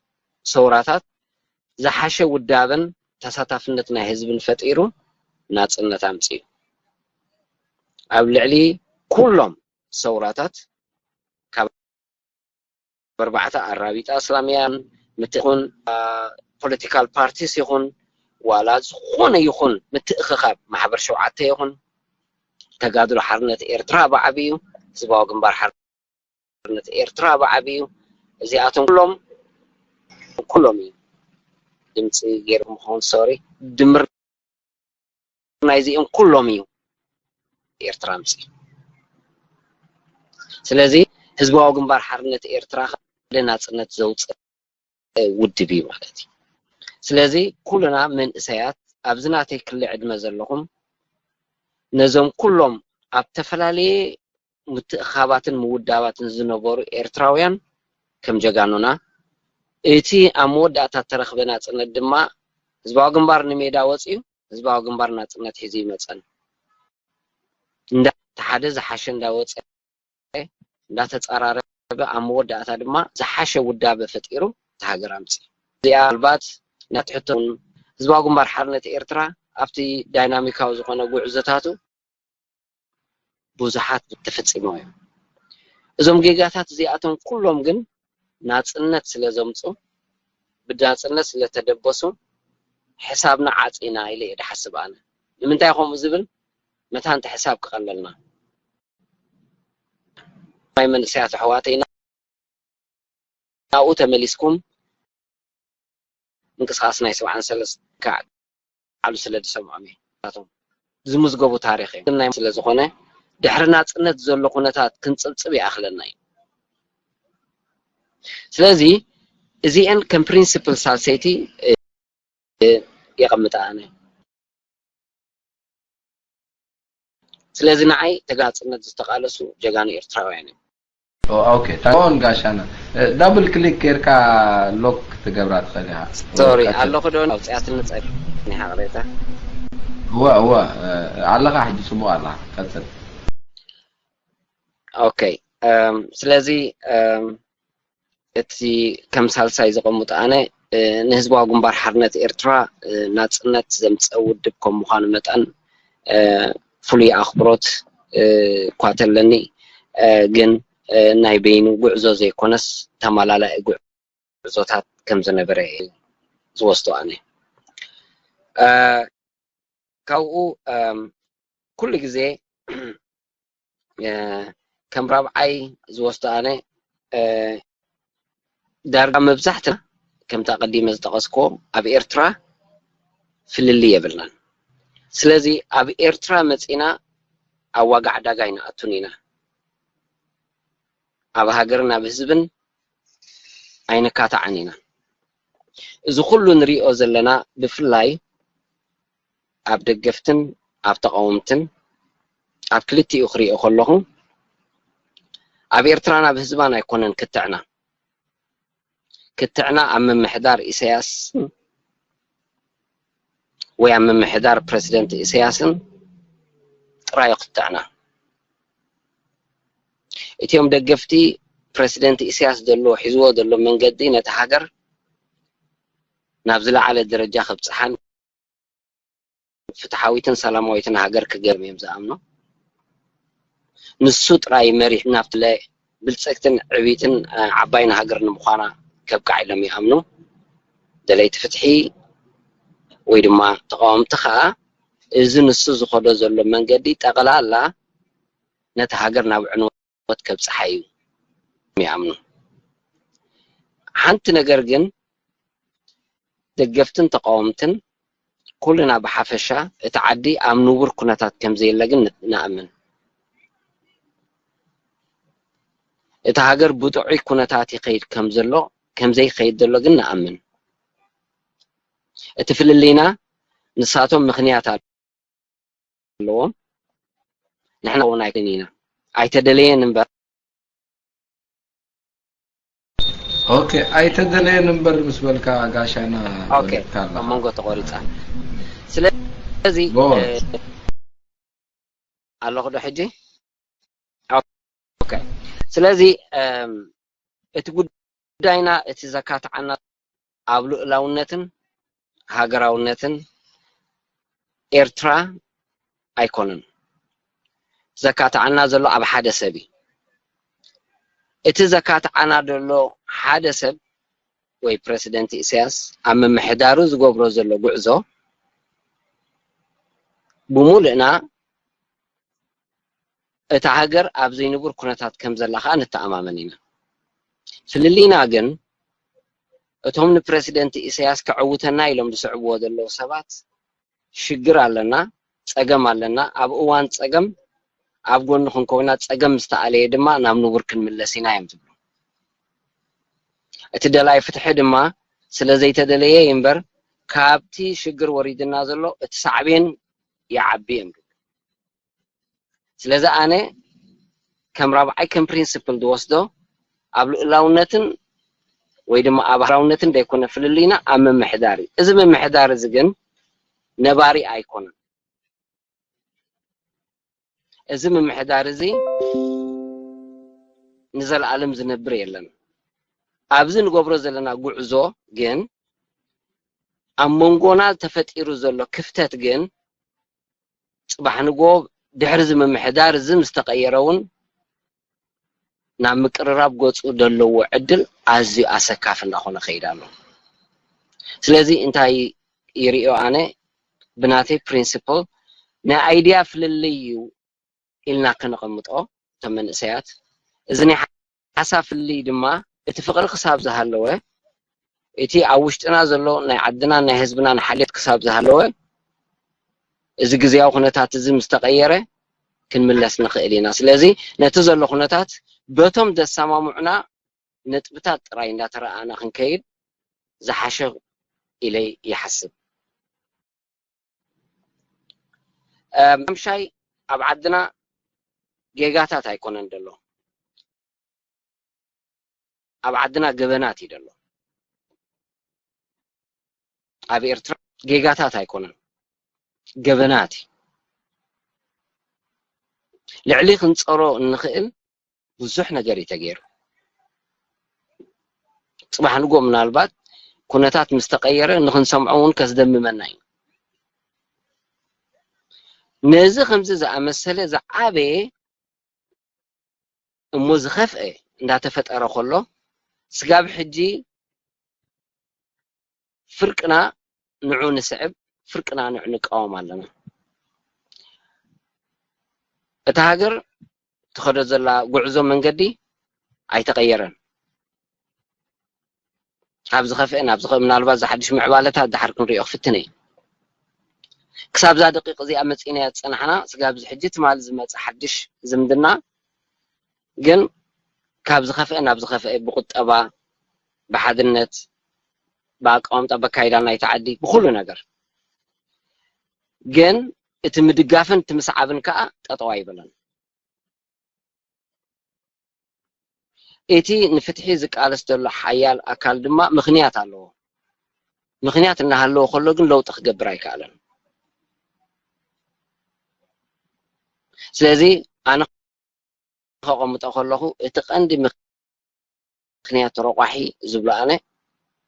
ሰውራታት ዝሓሸ ውዳበን ተሳታፍነት ናይ ህዝብን ፈጢሩ ናጽነት ኣምጺኡ። ኣብ ልዕሊ ኩሎም ሰውራታት ካብ ኣርባዕተ ኣራቢጣ እስላምያን ምት ይኹን ፖለቲካል ፓርቲስ ይኹን ዋላ ዝኾነ ይኹን ምትእኽኻብ ማሕበር ሸውዓተ ይኹን ተጋድሎ ሓርነት ኤርትራ ብዓብዩ ህዝባዊ ግንባር ሓርነት ሓርነት ኤርትራ ብዓብዩ እዚኣቶም ኩሎም ኩሎም እዩ ድምፂ ገይሩ ምኾን ሶሪ ድምር ናይዚኦም ኩሎም እዩ ኤርትራ ምፂ ስለዚ ህዝባዊ ግንባር ሓርነት ኤርትራ ሓደ ናፅነት ዘውፅእ ውድብ እዩ ማለት እዩ ስለዚ ኩልና መንእሰያት ኣብዚ ናተይ ክሊ ዕድመ ዘለኹም ነዞም ኩሎም ኣብ ተፈላለየ ምትእኻባትን ምውዳባትን ዝነበሩ ኤርትራውያን ከም ጀጋኑና እቲ ኣብ መወዳእታ እተረኽበ ናጽነት ድማ ህዝባዊ ግንባር ንሜዳ ወጺኡ ህዝባዊ ግንባር ናጽነት ሒዙ ይመጸን እንዳ ሓደ ዝሓሸ እንዳወጸ እንዳተጻራረበ ኣብ መወዳእታ ድማ ዝሓሸ ውዳበ ፈጢሩ ተሃገር ኣምጺ እዚኣ ምናልባት ናትሕቶን ህዝባዊ ግንባር ሓርነት ኤርትራ ኣብቲ ዳይናሚካዊ ዝኾነ ጉዕዞታቱ ብዙሓት ተፈጺሞም እዮም። እዞም ጌጋታት እዚኣቶም ኩሎም ግን ናጽነት ስለ ዘምጹ፣ ብናጽነት ስለ ተደበሱ፣ ሕሳብና ዓጺና ኢለ እየ ድሓስብ ኣነ። ንምንታይ ከምኡ ዝብል? መታን እቲ ሕሳብ ክቐለልና። ናይ መንእሰያት ኣሕዋተይና ናብኡ ተመሊስኩም ምንቅስቃስ ናይ ሰብዓን ሰለስተ ዓሉ ስለ ዝሰምዖም እዩ ናቶም ዝምዝገቡ ታሪክ እዩ ናይ ስለ ዝኾነ ድሕሪ ናፅነት ዘሎ ኩነታት ክንፅብፅብ ይኣኽለና እዩ ስለዚ እዚአን ከም ፕሪንስፕል ሳልሰይቲ የቐምጣ ኣነ ስለዚ ንዓይ ተጋጽነት ዝተቃለሱ ጀጋኑ ኤርትራውያን እዮም። ኦኬ ታውን ጋሻና ዳብል ክሊክ ጌርካ ሎክ ትገብራ ትኽእል ኢኻ። ሶሪ ኣለኹ ዶ ኣውፅኣትኒ ጸኒሓ ቅሬታ። እወ እወ ኣለኻ ሕጂ ጽቡቕ ኣለኻ ቀጽል። ኦኬ ስለዚ እቲ ከም ሳልሳይ ዘቐምጦ ኣነ ንህዝባዊ ግንባር ሓርነት ኤርትራ ናጽነት ዘምጸ ውድብ ከም ምዃኑ መጠን ፍሉይ ኣኽብሮት እኳ ተለኒ ግን ናይ በይኑ ጉዕዞ ዘይኮነስ ተማላላኢ ጉዕዞታት ከም ዝነበረ ዝወስዶ ኣነ ካብኡ ኩሉ ግዜ ከም ራብዓይ ዝወስዶ ኣነ ዳርጋ መብዛሕትና ከምታ ቀዲመ ዝጠቐስኮ ኣብ ኤርትራ ፍልልይ የብልናን። ስለዚ ኣብ ኤርትራ መጺና ኣብ ዋጋ ዕዳጋ ኣይንኣቱን ኢና። ኣብ ሃገርን ኣብ ህዝብን ኣይንካታዕን ኢና። እዚ ኩሉ ንሪኦ ዘለና ብፍላይ ኣብ ደገፍትን ኣብ ተቓወምትን ኣብ ክልቲኡ ክሪኦ ከለኹ ኣብ ኤርትራን ኣብ ህዝባን ኣይኮነን ክትዕና ክትዕና ኣብ ምምሕዳር ኢሳያስን ወይ ኣብ ምምሕዳር ፕረሲደንት ኢሳያስን ጥራይ ክትዕና እቲኦም ደገፍቲ ፕረሲደንት ኢሳያስ ዘሎ ሒዝዎ ዘሎ መንገዲ ነቲ ሃገር ናብ ዝለዓለ ደረጃ ከብጽሓን ፍትሓዊትን ሰላማዊትን ሃገር ክገብር እዮም ዝኣምኑ። ንሱ ጥራይ መሪሕ ናብቲ ብልጽግትን ዕብይትን ዓባይን ሃገር ንምዃና ከብቅዓ ኢሎም ይኣምኑ። ደለይቲ ፍትሒ ወይ ድማ ተቃወምቲ ከዓ እዚ ንሱ ዝኸዶ ዘሎ መንገዲ ጠቕላላ ነቲ ሃገር ናብ ዕንወት ከብጽሓ እዩ ይኣምኑ። ሓንቲ ነገር ግን ደገፍትን ተቃወምትን ኩልና ብሓፈሻ እቲ ዓዲ ኣብ ንቡር ኩነታት ከም ዘየለ ግን ንኣምን። እቲ ሃገር ብጥዑይ ኩነታት ይኸይድ ከም ዘሎ ከም ዘይኸይድ ዘሎ ግን ንኣምን። እቲ ፍልልይና ንሳቶም ምኽንያት ኣለዎም ንሕና እውን ኣይክን ኢና ኣይተደለየን እምበር ኦኬ ኣይተደለየን እምበር ምስ በልካ ጋሻና ኦኬ ኣብ መንጎ ተቆሪፃ ስለዚ ኣለኹ ዶ ሕጂ ኦኬ ስለዚ እቲ ጉዳይና እቲ ዘካትዓና ኣብ ልኡላውነትን ሃገራውነትን ኤርትራ ኣይኮነን ዘካትዓና ዘሎ ኣብ ሓደ ሰብ እዩ እቲ ዘካትዓና ዘሎ ሓደ ሰብ ወይ ፕረሲደንት ኢሳያስ ኣብ ምምሕዳሩ ዝገብሮ ዘሎ ጉዕዞ ብሙሉእና እታ ሃገር ኣብ ዘይንቡር ኩነታት ከም ዘላ ከዓ ንተኣማመን ኢና። ፍልልይና ግን እቶም ንፕረሲደንት ኢሳያስ ከዕውተና ኢሎም ዝስዕብዎ ዘለዉ ሰባት ሽግር ኣለና፣ ፀገም ኣለና፣ ኣብ እዋን ፀገም ኣብ ጎኒ ክንከውና ፀገም ምስተኣለየ ድማ ናብ ንቡር ክንምለስ ኢና እዮም ዝብሉ። እቲ ደላይ ፍትሒ ድማ ስለ ዘይተደለየ እምበር ካብቲ ሽግር ወሪድና ዘሎ እቲ ሳዕቤን ይዓቢ እዮም ዝብሉ። ስለዚ ኣነ ከም ራብዓይ ከም ፕሪንስፕል ዝወስዶ ኣብ ልኡላውነትን ወይ ድማ ኣብ ሃራውነትን ዘይኮነ ፍልልይና ኣብ ምምሕዳር እዩ። እዚ ምምሕዳር እዚ ግን ነባሪ ኣይኮነን። እዚ ምምሕዳር እዚ ንዘለኣለም ዝነብር የለን። ኣብዚ ንገብሮ ዘለና ጉዕዞ ግን ኣብ መንጎና ተፈጢሩ ዘሎ ክፍተት ግን ፅባሕ ንጎ ድሕሪ እዚ ምምሕዳር እዚ ምስ ተቐየረ እውን ናብ ምቅርራብ ገፁ ዘለዎ ዕድል ኣዝዩ ኣሰካፊ እናኾነ ከይድ ኣሎ። ስለዚ እንታይ ይሪኦ ኣነ ብናተይ ፕሪንስፕል ናይ ኣይድያ ፍልልይ እዩ ኢልና ከነቐምጦ እቶም መንእሰያት እዚ ናይ ሓሳብ ፍልልይ ድማ እቲ ፍቕሪ ክሳብ ዝሃለወ እቲ ኣብ ውሽጥና ዘሎ ናይ ዓድናን ናይ ህዝብናን ሓልዮት ክሳብ ዝሃለወ እዚ ግዝያዊ ኩነታት እዚ ምስ ተቐየረ ክንምለስ ንኽእል ኢና። ስለዚ ነቲ ዘሎ ኩነታት በቶም ዘሰማምዑና ነጥብታት ጥራይ እንዳተረኣኣና ክንከይድ ዝሓሸ ኢለ ይሓስብ። ሓምሻይ ኣብ ዓድና ጌጋታት ኣይኮነን ዘሎ። ኣብ ዓድና ገበናት እዩ ዘሎ። ኣብ ኤርትራ ጌጋታት ኣይኮነን፣ ገበናት እዩ። ልዕሊ ክንጸሮ እንኽእል ብዙሕ ነገር እዩ ተገይሩ። ጽባሕ ንጎ ምናልባት ኩነታት ምስ ተቐየረ ንኽንሰምዖ እውን ከስደምመና እዩ። ነዚ ከምዚ ዝኣመሰለ ዝዓበየ እሞ ዝኸፍአ እንዳተፈጠረ ከሎ፣ ስጋብ ሕጂ ፍርቅና ንዑ ንስዕብ፣ ፍርቅና ንዑ ንቃወም ኣለና። እታ ሃገር ትኸዶ ዘላ ጉዕዞ መንገዲ ኣይተቐየረን። ካብ ዝኸፍአ ናብ ዝኸ-፣ ምናልባት ዝሓድሽ ምዕባለታት ድሓር ክንሪኦ ክፍትን እየ። ክሳብዛ ደቂቕ እዚኣ መጺእናያ ዝጸናሕና፣ ስጋብ እዚ ሕጂ ትማሊ ዝመጽእ ሓድሽ ዝምድና ግን ካብ ዝኸፍአ ናብ ዝኸፍአ ብቁጠባ፣ ብሓድነት፣ ብኣቃውምጣ፣ በካይዳ ናይቲ ዓዲ፣ ብኹሉ ነገር። ግን እቲ ምድጋፍን እቲ ምስዓብን ከኣ ጠጠው ኣይበለን። እቲ ንፍትሒ ዝቃለስ ዘሎ ሓያል ኣካል ድማ ምኽንያት ኣለዎ። ምኽንያት እናሃለዎ ከሎ ግን ለውጢ ክገብር ኣይከኣለን። ስለዚ ኣነ ከቐምጦ ከለኹ እቲ ቀንዲ ምኽንያት ረቋሒ ዝብሎ ኣነ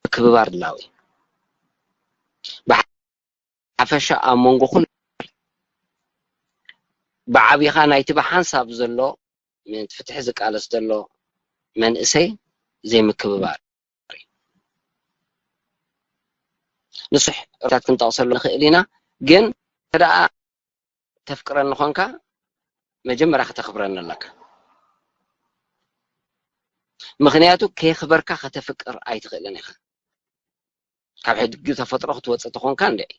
ምክብባር ድላዊ ብሓፈሻ ኣብ መንጎ ኩሉ ብዓቢኻ ናይቲ ብሓንሳብ ዘሎ ፍትሒ ዝቃለስ ዘሎ መንእሰይ ዘይምክብባር። ንሱሕ ርታት ክንጠቕሰሉ ንኽእል ኢና፣ ግን እንተ ደኣ ተፍቅረኒ ኾንካ መጀመርያ ከተኽብረኒ ኣለካ። ምኽንያቱ ከየኽበርካ ከተፍቅር ኣይትኽእልን ኢኻ። ካብ ሕጊ ተፈጥሮ ክትወፅእ ተኾንካ እንድዒ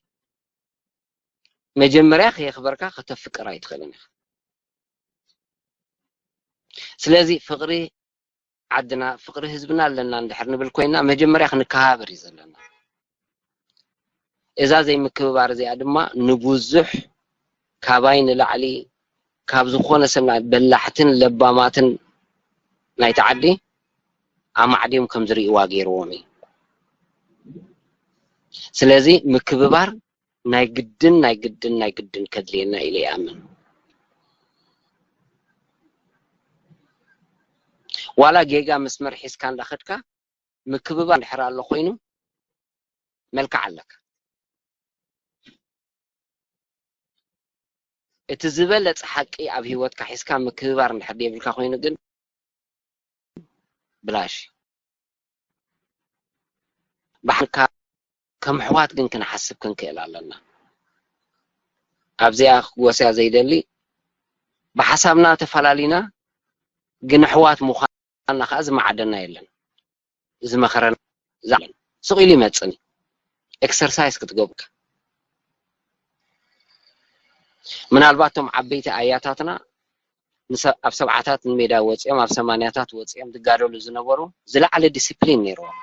መጀመርያ ከየኽበርካ ከተፍቅር ኣይትኽእልን ኢኻ። ስለዚ ፍቕሪ ዓድና፣ ፍቕሪ ህዝብና ኣለና እንድሕር ንብል ኮይና መጀመርያ ክንከባበር እዩ ዘለና። እዛ ዘይምክብባር እዚኣ ድማ ንብዙሕ ካባይ ንላዕሊ ካብ ዝኾነ ሰብ ናይ በላሕትን ለባማትን ናይቲ ዓዲ ኣማዕድዮም ከም ዝርእይዋ ገይርዎም እዩ። ስለዚ ምክብባር ናይ ግድን ናይ ግድን ናይ ግድን ከድልየና ኢለ ይኣምን። ዋላ ጌጋ መስመር ሒዝካ እንዳኸድካ ምክብባር እንድሕር ኣሎ ኮይኑ መልክዕ ኣለካ። እቲ ዝበለጸ ሓቂ ኣብ ህይወትካ ሒዝካ ምክብባር እንድሕር የብልካ ኮይኑ ግን ብላሽ። ብሓንካ ከም ኣሕዋት ግን ክንሓስብ ክንክእል ኣለና። ኣብዚኣ ክጎስያ ዘይደሊ ብሓሳብና ተፈላሊና ግን ኣሕዋት ምዃንና ከዓ ዝመዓደና የለን። ዝመኸረና ዛዕለን ስቕ ኢሉ ይመፅን ኤክሰርሳይዝ ክትገብሩካ ምናልባት እቶም ዓበይቲ ኣያታትና ኣብ ሰብዓታት ንሜዳ ወፂኦም ኣብ ሰማንያታት ወፂኦም ዝጋደሉ ዝነበሩ ዝለዓለ ዲስፕሊን ነይርዎም።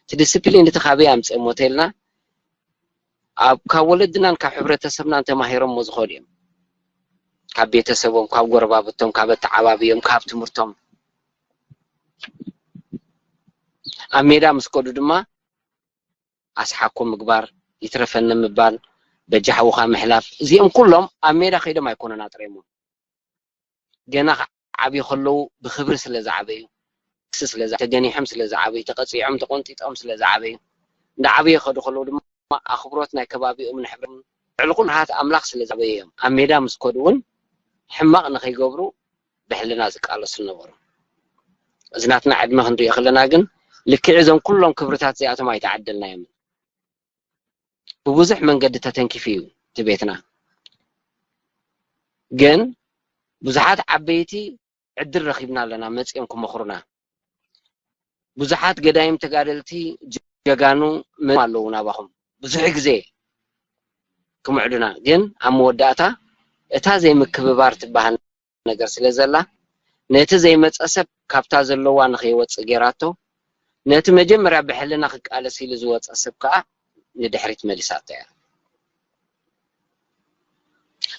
እቲ ዲስፕሊን እቲ ካበይ ኣምፅኦሞ ተልና ኣብ ካብ ወለድናን ካብ ሕብረተሰብናን ተማሂሮሞ ዝኸዱ እዮም። ካብ ቤተሰቦም፣ ካብ ጎረባብቶም፣ ካብ ኣተዓባብዮም፣ ካብ ትምህርቶም። ኣብ ሜዳ ምስ ከዱ ድማ ኣስሓኮ ምግባር፣ ይትረፈኒ ምባል፣ በጃ ሓውኻ ምሕላፍ፣ እዚኦም ኩሎም ኣብ ሜዳ ከይዶም ኣይኮኑን ኣጥሬሞ። ገና ክዓብዩ ከለዉ ብኽብሪ ስለ ዝዓበዩ፣ ክሲ ስለ ዝዓ-፣ ተገኒሖም ስለ ዝዓበዩ፣ ተቐፂዖም ተቆንጢጦም ስለ ዝዓበዩ፣ እንዳዓበዩ ከዱ ከለዉ ድማ ኣኽብሮት ናይ ከባቢኦም ንሕብሮም ልዕሊ ኩሉ ፍርሃት ኣምላኽ ስለ ዝዓበዩ እዮም። ኣብ ሜዳ ምስ ከዱ እውን ሕማቕ ንኸይገብሩ ብሕልና ዝቃለሱ ነበሩ። እዚ ናትና ዕድመ ክንሪኦ ከለና ግን ልክዕ እዞም ኩሎም ክብርታት እዚኣቶም ኣይተዓደልናዮምን። ብብዙሕ መንገዲ ተተንኪፉ እዩ እቲ ቤትና። ግን ብዙሓት ዓበይቲ ዕድል ረኺብና ኣለና መፂኦም ክመኽሩና። ብዙሓት ገዳይም ተጋደልቲ ጀጋኑ መ ኣለዉ ናባኹም ብዙሕ ግዜ ክምዕዱና። ግን ኣብ መወዳእታ እታ ዘይምክብባር ትበሃል ነገር ስለ ዘላ ነቲ ዘይመፀ ሰብ ካብታ ዘለዋ ንኸይወፅእ ገይራቶ፣ ነቲ መጀመርያ ብሕልና ክቃለስ ኢሉ ዝወፀ ሰብ ከዓ ንድሕሪት መሊሳቶ እያ።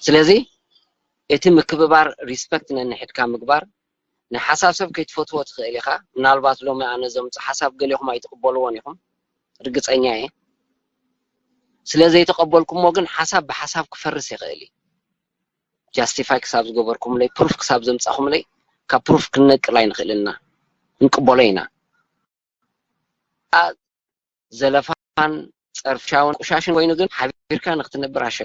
ስለዚ እቲ ምክብባር፣ ሪስፐክት ነንሕድካ ምግባር። ንሓሳብ ሰብ ከይትፈትዎ ትኽእል ኢኻ። ምናልባት ሎሚ ኣነ ዘምፅእ ሓሳብ ገሊኹም ኣይትቕበልዎን ኢኹም፣ ርግፀኛ እየ። ስለ ዘይተቐበልኩሞ ግን ሓሳብ ብሓሳብ ክፈርስ ይኽእል እዩ። ጃስቲፋይ ክሳብ ዝገበርኩምለይ፣ ፕሩፍ ክሳብ ዘምፃኹምለይ፣ ካብ ፕሩፍ ክንነቅል ኣይንኽእልን ኢና፣ ክንቅበሎ ኢና። ኣ- ዘለፋን ፀርፊን ቁሻሽን ኮይኑ ግን ሓቢርካ ንክትነብር ኣሸ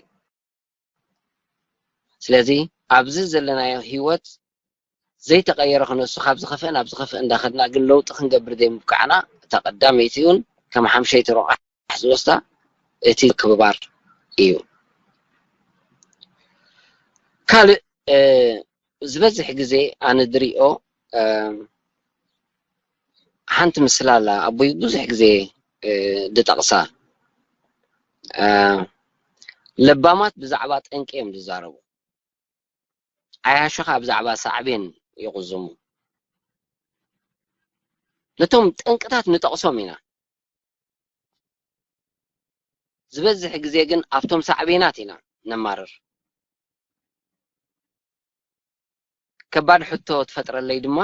ስለዚ ኣብዚ ዘለናዮ ህይወት ዘይተቐየረ ክነሱ ካብ ዝኸፍእ ናብ ዝኸፍእ እንዳኸድና ግን ለውጢ ክንገብር ዘይምብቃዕና እታ ቀዳመይቲ እውን ከም ሓምሸይቲ ረቋሕ ዝወስዳ እቲ ክብባር እዩ። ካልእ ዝበዝሕ ግዜ ኣነ ዝሪኦ ሓንቲ ምስላ ኣላ ኣቦይ ብዙሕ ግዜ ድጠቕሳ። ለባማት ብዛዕባ ጠንቂ እዮም ዝዛረቡ። ዓያሹ ከዓ ብዛዕባ ሳዕቤን ይቕዝሙ። ነቶም ጠንቅታት ንጠቕሶም ኢና። ዝበዝሕ ግዜ ግን ኣብቶም ሳዕቤናት ኢና ነማርር። ከባድ ሕቶ ትፈጥረለይ ድማ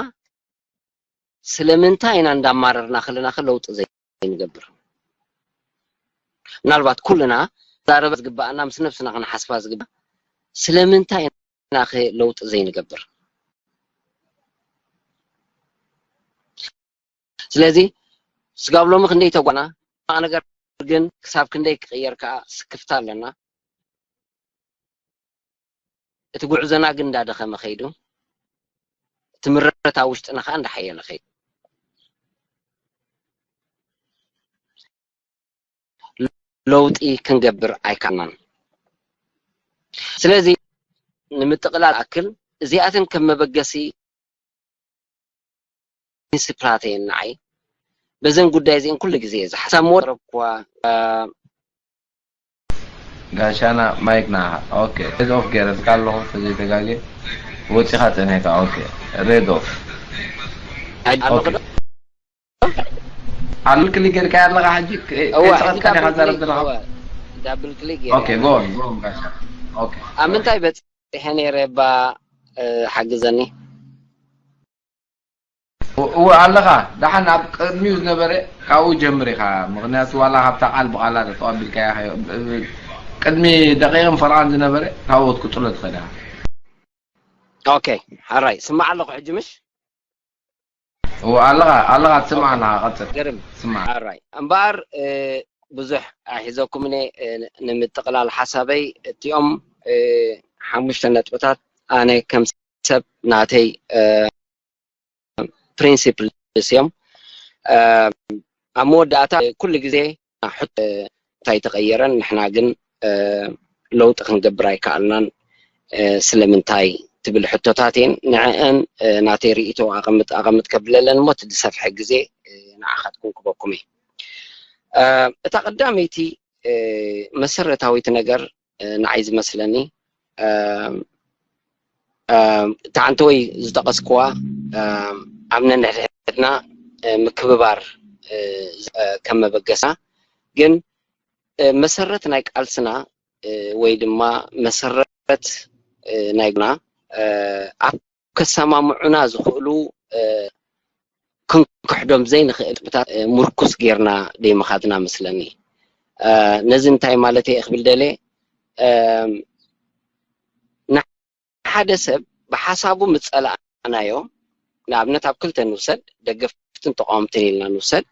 ስለምንታይ ኢና እንዳማረርና ከለና ከ ለውጢ ዘይንገብር? ምናልባት ኩልና ዛረበ ዝግባኣና ምስ ነብስና ክንሓስባ ዝግባእ ስለምንታይ ኢና ከ ለውጢ ዘይንገብር? ስለዚ ስጋብ ሎሚ ክንደይ ተጓና ነገር ግን ክሳብ ክንደይ ክቕየር ከዓ ስክፍታ ኣለና። እቲ ጉዕዞና ግን እንዳደኸመ ከይዱ፣ እቲ ምረት ኣብ ውሽጥና ከዓ እንዳሓየለ ከይዱ። ለውጢ ክንገብር ኣይካልናን። ስለዚ ንምጥቕላል ኣክል እዚኣተን ከም መበገሲ ፕሪንስፕላት እየን ንዓይ። በዘን ጉዳይ እዚአን ኩሉ ግዜ እየ ዝሓሳብ። መወረብኩዋ ጋሻና ማይክ ናኻ። ኦኬ፣ ሬድ ኦፍ ገይረልካ ኣለኹ ተዘይተጋግየ። ወጺኻ ጸኒሕካ። ኦኬ፣ ሬድ ኦፍ። ኣለኹ ዶ? ኣሉል ክሊክ ጌርካ ኣለኻ ሕጂ? እወ፣ ከይጸቐጥካ ሕጂ ዲኻ ዳብል ትዛረብ ክሊክ፣ ዘለኻ? እወ፣ ዳብል ክሊክ ኦኬ፣ ጌረ። ጎ ኦን፣ ጎ ኦን ጋሻ። ኦኬ። ኣብ ምንታይ በጺሐ ነይረ እባ፣ እ፣ ሓግዘኒ። እወ ኣለኻ። ደሓን ኣብ ቅድሚኡ ዝነበረ ካብኡ ጀምር ኢኻ። ምኽንያቱ ዋላ ካብታ ቃል ብቓላ ተቐቢልካያ ኢኻ። ቅድሚ ደቂቕን ፈረቓን ዝነበረ ካብኡ ክትቅጽሎ ትኽእል ኢኻ። ኦኬ፣ ሓራይ፣ ስማዕ ኣለኹ ሕጂ ምሽ? እወ ኣለኻ፣ ኣለኻ ትስማዕ ኣለኻ። ቀጽል። ገርም። ስማዕ። ሓራይ። እምበኣር፣ እ፣ ብዙሕ ኣይሕዘኩምን እየ፣ እ፣ ንምጥቕላል ሓሳበይ እቲኦም፣ እ፣ ሓሙሽተ ነጥብታት ኣነ ከም ሰብ ናተይ፣ እ፣ ፕሪንሲፕልስ እዮም። እ፣ ኣብ መወዳእታ ኩሉ ግዜ ሕቶ እንታይ ተቐየረን ንሕና ግን፣ እ፣ ለውጢ ክንገብር ኣይከኣልናን፣ እ፣ ስለምንታይ ትብል ሕቶታት እየን። ንዕአን፣ እ፣ ናተይ ርእይቶ ኣቐምጥ፣ ኣቐምጥ ከብለለን እሞ እቲ ዝሰፍሐ ግዜ፣ እ፣ ንዓኻትኩም ክበኩም እየ። እ፣ እታ ቀዳመይቲ፣ እ፣ መሰረታዊት ነገር፣ እ፣ ንዓይ ዝመስለኒ፣ እ፣ እ፣ እታ ሓንቲ ወይ ዝጠቐስክዋ፣ እ፣ ኣብ ነንሕድሕድና፣ እ፣ ምክብባር፣ እ፣ ዝ-፣ እ፣ ከም መበገሳ፣ ግን፣ እ፣ መሰረት ናይ ቃልስና፣ እ፣ ወይ ድማ መሰረት፣ እ፣ ናይ ጉና፣ እ፣ ኣብ ከሰማምዑና ዝኽእሉ፣ እ፣ ክንክሕዶም ዘይንኽእል ነጥብታት፣ እ፣ ምርኩስ ጌርና ደይምኻድና መስለኒ። እ፣ ነዚ እንታይ ማለት እየ ክብል ደልየ፣ እ፣ ንሓደ ሰብ ብሓሳቡ ምስ ጸላእናዮ፣ ንኣብነት ኣብ ክልተ ንውሰድ፣ ደገፍትን ተቃወምትን ኢልና ንውሰድ።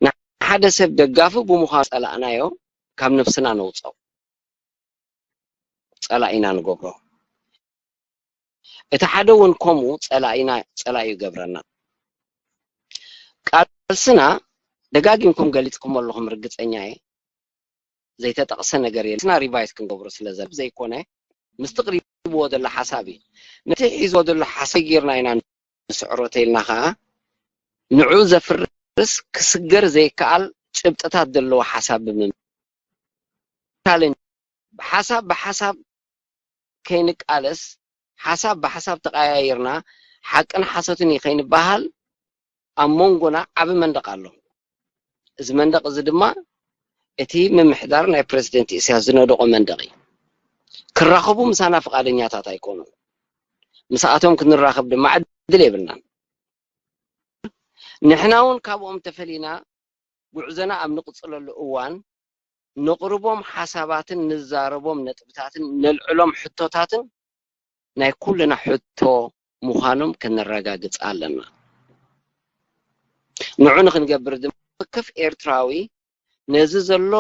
ንሓደ ሰብ ደጋፊ ብምዃኑ ጸላእናዮ፣ ካብ ነብስና ነውጽኦ። ጸላኢና ንገብሮ። እቲ ሓደ እውን ከምኡ ጸላኢና፣ ጸላኢ ይገብረና። ቃልስና ደጋጊምኩም ገሊጽኩም ኣለኹም ርግጸኛ እየ። ዘይተጠቕሰ ነገር የለን። ቃልስና ሪቫይዝ ክንገብሮ ስለ ዘለ-፣ ዘይኮነ፣ ምስቲ ቅሪብዎ ዘሎ ሓሳብ እዩ። ነቲ ሒዝዎ ዘሎ ሓሳብ ጌርና ኢና ንስዕሮ ተይልና ኸኣ፣ ንዑ ዘፍርስ ክስገር ዘይከኣል ጭብጥታት ዘለዎ ሓሳብ ብምም-፣ ቻሌንጅ፣ ብሓሳብ ብሓሳብ ከይንቃለስ፣ ሓሳብ ብሓሳብ ተቐያይርና፣ ሓቅን ሓሶትን እዩ ከይንበሃል፣ ኣብ መንጎና ዓቢ መንደቕ ኣሎ። እዚ መንደቕ እዚ ድማ እቲ ምምሕዳር ናይ ፕረዚደንት ኢሳያስ ዝነደቖ መንደቕ እዩ። ክራኸቡ ምሳና ፍቓደኛታት ኣይኮኑን። ምስኣቶም ክንራኸብ ድማ ዕድል የብልናን። ንሕና እውን ካብኦም ተፈሊና ጉዕዞና ኣብ ንቕጽለሉ እዋን፣ ነቕርቦም ሓሳባትን ንዛረቦም ነጥብታትን ነልዕሎም ሕቶታትን ናይ ኩልና ሕቶ ምዃኖም ከነረጋግጽ ኣለና። ንዑ ንኽንገብር ድማ፣ ወከፍ ኤርትራዊ ነዚ ዘሎ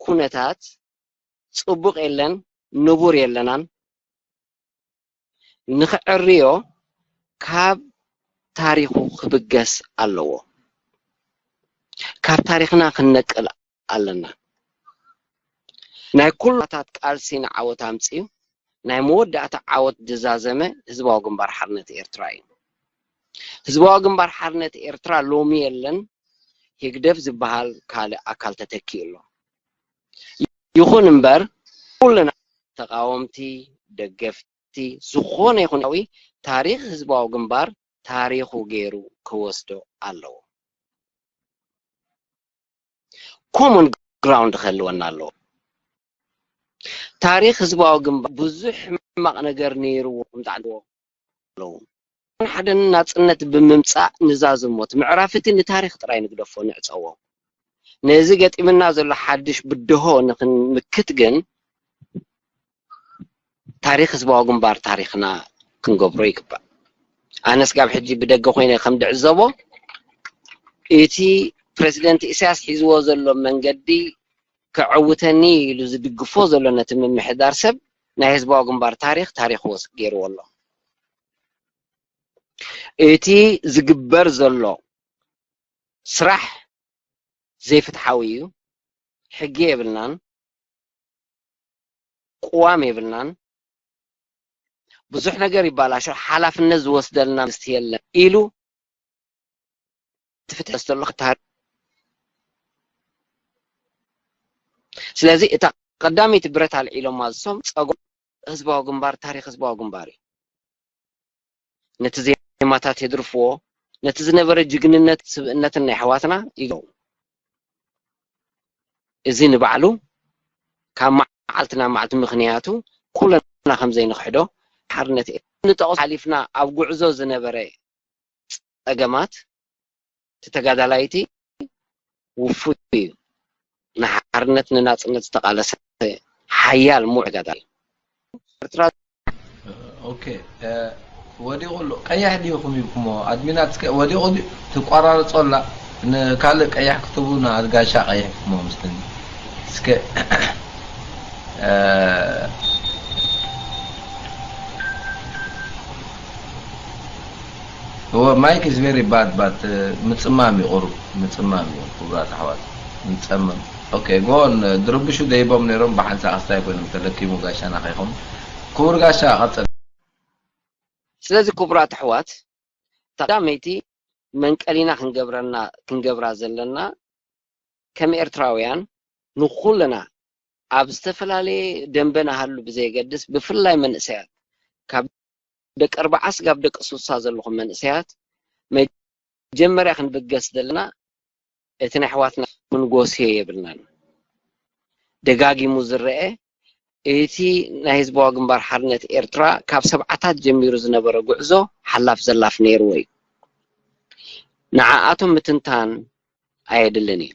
ኩነታት ጽቡቕ የለን፣ ንቡር የለናን፣ ንኽዕርዮ ካብ ታሪኹ ክብገስ ኣለዎ። ካብ ታሪኽና ክንነቅል ኣለና። ናይ ኩላታት ቃልሲ ንዓወት ኣምጺኡ፣ ናይ መወዳእታ ዓወት ዝዛዘመ ህዝባዊ ግንባር ሓርነት ኤርትራ እዩ። ህዝባዊ ግንባር ሓርነት ኤርትራ ሎሚ የለን፣ ህግደፍ ዝበሃል ካልእ ኣካል ተተኪኡ ኣሎ። ይኹን እምበር፣ ኩልና ተቓወምቲ፣ ደገፍቲ፣ ዝኾነ ይኹን ኣዊ ታሪኽ ህዝባዊ ግንባር ታሪኹ ገይሩ ክወስዶ ኣለዎ። ኮመን ግራውንድ ክህልወና ኣለዎ። ታሪኽ ህዝባዊ ግንባር ብዙሕ ሕማቕ ነገር ነይርዎ፣ ምጣዕዎ ኣለዉ። ሓደን ናጽነት ብምምጻእ ንዛዝሞ። እቲ ምዕራፍ እቲ ንታሪኽ ጥራይ ንግደፎ፣ ንዕጸዎ። ነዚ ገጢምና ዘሎ ሓድሽ ብድሆ ንኽንምክት ግን፣ ታሪኽ ህዝባዊ ግንባር ታሪኽና ክንገብሮ ይግባእ። ኣነ ስጋብ ሕጂ ብደገ ኮይነ ከም ድዕዘቦ፣ እቲ ፕረዚደንት ኢሳያስ ሒዝዎ ዘሎ መንገዲ ከዐውተኒ ኢሉ ዝድግፎ ዘሎ ነቲ ምምሕዳር ሰብ፣ ናይ ህዝባዊ ግንባር ታሪኽ ታሪኽ ወስ-፣ ገይርዎ ኣሎ። እቲ ዝግበር ዘሎ ስራሕ ዘይፍትሓዊ እዩ። ሕጊ የብልናን፣ ቅዋም የብልናን፣ ብዙሕ ነገር ይባላሾ፣ ሓላፍነት ዝወስደልና መንግስቲ የለን ኢሉ ትፍትሕ ዘሎ ክታር። ስለዚ እታ ቀዳመይቲ ብረት ኣልዒሎማ ዝሶም ጸጎ ህዝባዊ ግንባር፣ ታሪኽ ህዝባዊ ግንባር እዩ። ነቲ ዜማታት የድርፍዎ፣ ነቲ ዝነበረ ጅግንነት ስብእነትን ናይ ኣሕዋትና ይገው። እዚ ንባዕሉ ካብ መዓልቲ ናብ መዓልቲ ምኽንያቱ ኩልና ከም ዘይንኽሕዶ ሓርነት እዩ። ንጠቕሶ ሓሊፍና ኣብ ጉዕዞ ዝነበረ ጸገማት እቲ ተጋዳላይ እቲ ውፉይ እዩ። ንሓርነት ንናጽነት ዝተቓለሰ ሓያል ሙዕ ተጋዳላይ። ኤርትራ ኦኬ፣ እ፣ ወዲቑ ኣሎ። ቀያሕ ድዩ ክሚብኩሞ? ኣድሚናት እስከ ወዲቑ ድዩ? ትቋራርጾ ኣላ። ንካልእ ቀያሕ ክትቡ ንኣድጋሻ ቀይሕኩሞ ምስልኒ። እስከ፣ እ፣ እወ፣ ማይክ is very bad፣ but፣ እ፣ ምጽማም እዩ ቁሩብ፣ ምጽማም እዩ ክቡራት ኣሕዋት፣ ንጸመም። ኦኬ፣ ጎን ድርብሹ ደይቦም ነይሮም፣ ብሓንሳእ ክስታይ ኮይኖም ተለኪሙ ጋሻና ከይኸውን። ክቡር ጋሻ፣ ቀጽል። ስለዚ ክቡራት ኣሕዋት፣ እታ ቀዳመይቲ መንቀሊና ክንገብረና፣ ክንገብራ ዘለና፣ ከም ኤርትራውያን ንኹልና ኣብ ዝተፈላለየ ደንበ ንሃሉ ብዘየገድስ፣ ብፍላይ መንእሰያት፣ ካብ ደቂ ኣርብዓ ስጋብ ደቂ ስሳ ዘለኹም መንእሰያት፣ መጀመርያ ክንብገስ ዘለና እቲ ናይ ኣሕዋትና ክንጎስዮ የብልናን። ደጋጊሙ ዝረአ እቲ ናይ ህዝባዊ ግንባር ሓርነት ኤርትራ ካብ ሰብዓታት ጀሚሩ ዝነበረ ጉዕዞ ሓላፍ ዘላፍ ነይርዎ እዩ። ንዓኣቶም ምትንታን ኣየድልን እዩ።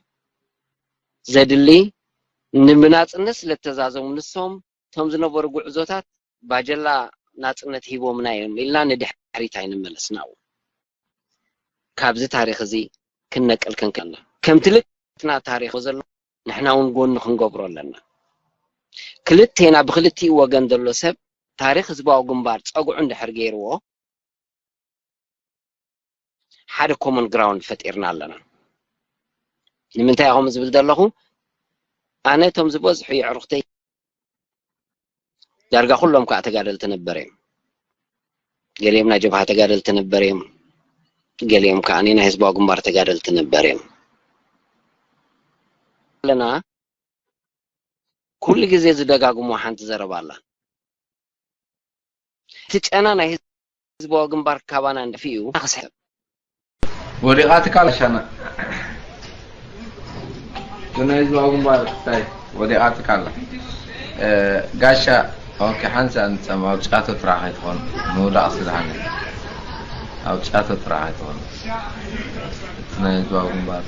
ዘድሊ ንብናጽነት ስለ ተዛዘሙ ንሶም እቶም ዝነበሩ ጉዕዞታት ባጀላ ናጽነት ሂቦምና እዮም ኢልና ንድሕሪት ኣይንመለስና። ካብዚ ታሪኽ እዚ ክንነቅል ክንክልና ከምቲ ልክትና ታሪኽ ዘሎ ንሕና እውን ጎኒ ክንገብሮ ኣለና። ክልቴና ብክልቲኡ ወገን ዘሎ ሰብ ታሪኽ ህዝባዊ ግንባር ጸጉዑ እንድሕር ገይርዎ ሓደ ኮመን ግራውንድ ፈጢርና ኣለና። ንምንታይ ኢኹም ዝብል ዘለኹ ኣነ እቶም ዝበዝሑ የዕሩኽተይ ዳርጋ ኩሎም ከዓ ተጋደልቲ ነበር እዮም። ገሊኦም ናይ ጀብሃ ተጋደልቲ ነበር እዮም። ገሊኦም ከዓ ናይ ህዝባዊ ግንባር ተጋደልቲ ነበር እዮም። ኣለና ኩሉ ግዜ ዝደጋግሞ ሓንቲ ዘረባ ኣላ። እቲ ጨና ናይ ህዝባዊ ግንባር ካባና እንደፊኡ ክስሕብ ወዲቓትካ ኣላ ሻና። ናይ ህዝባዊ ግንባር እንታይ ወዲቓትካ ኣላ? እ፣ ጋሻ ኦኬ፣ ሓንሳ ንጸም ኣብ ጫቶ ጥራሕ ኣይትኾን ምውዳቕ ስለ ሃነ ኣብ ጫቶ ጥራሕ ኣይትኾን እቲ ናይ ህዝባዊ ግንባር።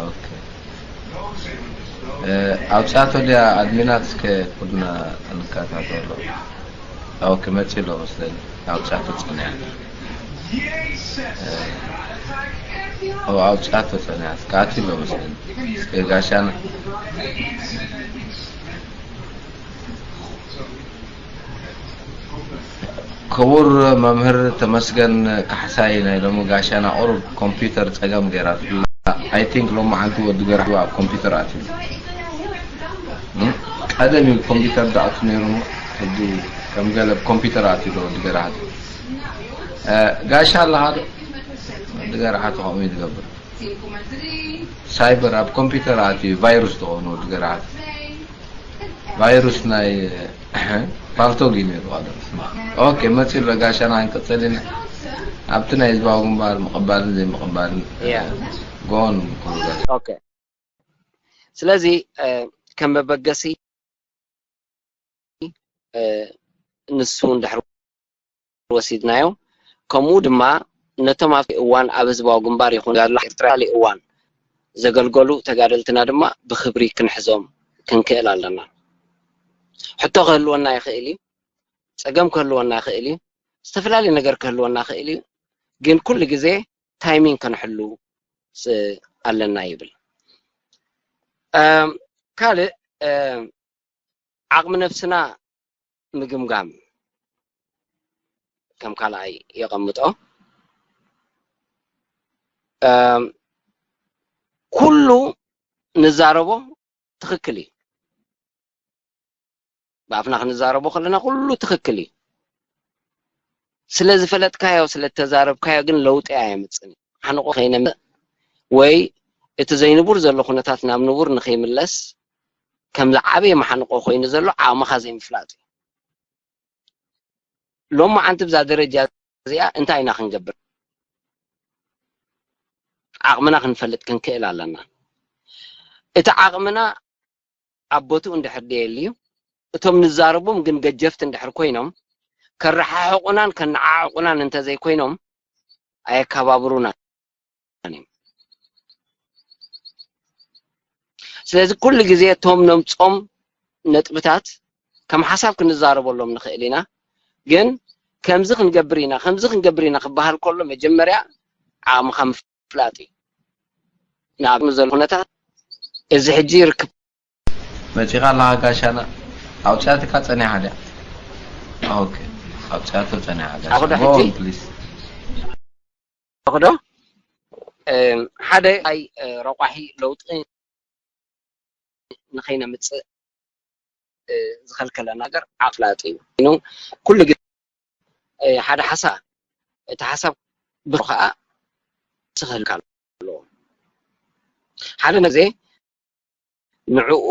ኦኬ፣ እ፣ ኣብ ጫቶ ድያ ኣድሚናት እስከ ኩልና እንከታተሎ። ኦኬ፣ መጺ ኣሎ መስለኒ። ኣብ ጫቶ ጸኒሓ። እ፣ ኦ፣ ኣብ ጫቶ ጸኒሓ። እስከ ኣትሎ መስለኒ። እስከ ጋሻና። ክቡር መምህር ተመስገን ካሕሳይ ናይ ሎሚ ጋሻና ቁሩብ ኮምፒውተር ጸገም ገይራትላ። I think ሎሚ ዓንቲ ወዲ ገርሃቱ ኣብ ኮምፒውተር ኣትዩ። እም? ቀደም እዩ ኮምፒውተር ዝኣቱ ነይሩ እሞ ሕጂ ከም ገለ ኮምፒውተር ኣትዩ ዶ ወዲ ገርሃቱ። እ፣ ጋሻ ኣለኻ ዶ? ወዲ ገርሃቱ ከምኡ እዩ ዝገብር። ሳይበር ኣብ ኮምፒውተር ኣትዩ ቫይሩስ ዝኾኑ ወዲ ገርሃቱ። ቫይሩስ ናይ ፓልቶግ እዩ ነይሩ ቀደም። ኦኬ፣ መጺኡ ኣሎ ጋሻና፣ ክንቅጽል ኢና። ኣብቲ ናይ ህዝባዊ ግንባር ምቕባልን ዘይምቕባልን ያ። ጎን ክብረት። ኦኬ። ስለዚ፣ እ፣ ከም መበገሲ፣ እ፣ ንሱ እንድሕር ወሲድናዮ፣ ከምኡ ድማ ነቶም ኣብቲ እዋን ኣብ ህዝባዊ ግንባር ይኹን ጋድላ ኤርትራ እዋን ዘገልገሉ ተጋደልትና ድማ ብኽብሪ ክንሕዞም ክንክእል ኣለና። ሕቶ ክህልወና ይኽእል እዩ፣ ጸገም ክህልወና ይኽእል እዩ፣ ዝተፈላለየ ነገር ክህልወና ይኽእል እዩ። ግን ኩሉ ግዜ ታይሚንግ ከነሕሉ ስ-፣ ኣለና ይብል። እም፣ ካልእ፣ እም፣ ዓቕሚ ነብስና ምግምጋም ከም ካልኣይ የቐምጦ። እም፣ ኩሉ ንዛረቦ ትኽክል እዩ። ብኣፍና ክንዛረቦ ከለና ኩሉ ትኽክል እዩ። ስለ ዝፈለጥካዮ፣ ስለ እተዛረብካዮ ግን ለውጢ ኣየምጽእን እዩ። ሓንቆ ከይነምጽእ ወይ እቲ ዘይንቡር ዘሎ ኩነታት ናብ ንቡር ንኸይምለስ ከም ዝዓበየ መሓንቆ ኮይኑ ዘሎ ዓቕምኻ ዘይምፍላጥ እዩ። ሎሚ ዓንቲ ብዛ ደረጃ እዚኣ እንታይ ኢና ክንገብር? ዓቕምና ክንፈልጥ ክንክእል ኣለና። እቲ ዓቕምና ኣብ ቦትኡ እንድሕር ደየልዩ፣ እቶም ንዛረቦም ግን ገጀፍቲ እንድሕር ኮይኖም፣ ከረሓሕቑናን ከነዓዕቑናን እንተዘይኮይኖም፣ ኣየከባብሩናን እዮም። ስለዚ ኩሉ ግዜ እቶም ነምጾም ነጥብታት ከም ሓሳብ ክንዛረበሎም ንኽእል ኢና፣ ግን ከምዚ ክንገብር ኢና፣ ከምዚ ክንገብር ኢና ክበሃል ከሎ መጀመርያ ዓቕምኻ ምፍላጥ እዩ። ንኣብነት ዘሎ ኩነታት እዚ ሕጂ ርክብ መጺኻ ኣለኻ ጋሻና። ኣውጽኣትካ ጸኒሓ ድያ? ኦኬ። ኣውጽኣቶ ጸኒሓ ጋሻ። ኣኹዶ Go ሕጂ? On, please። ኣኹዶ? እም፣ ሓደ ኣይ፣ እ፣ ረቋሒ ለውጢ ንኸይነምጽእ፣ እ፣ ዝኸልከለና ነገር ዓቕላጥ እዩ። ኮይኑ ኩሉ ግዜ፣ እ፣ ሓደ ሓሳብ፣ እቲ ሓሳብ ብኸዓ ክህልካ ኣለዎ። ሓደ ግዜ ንዕኡ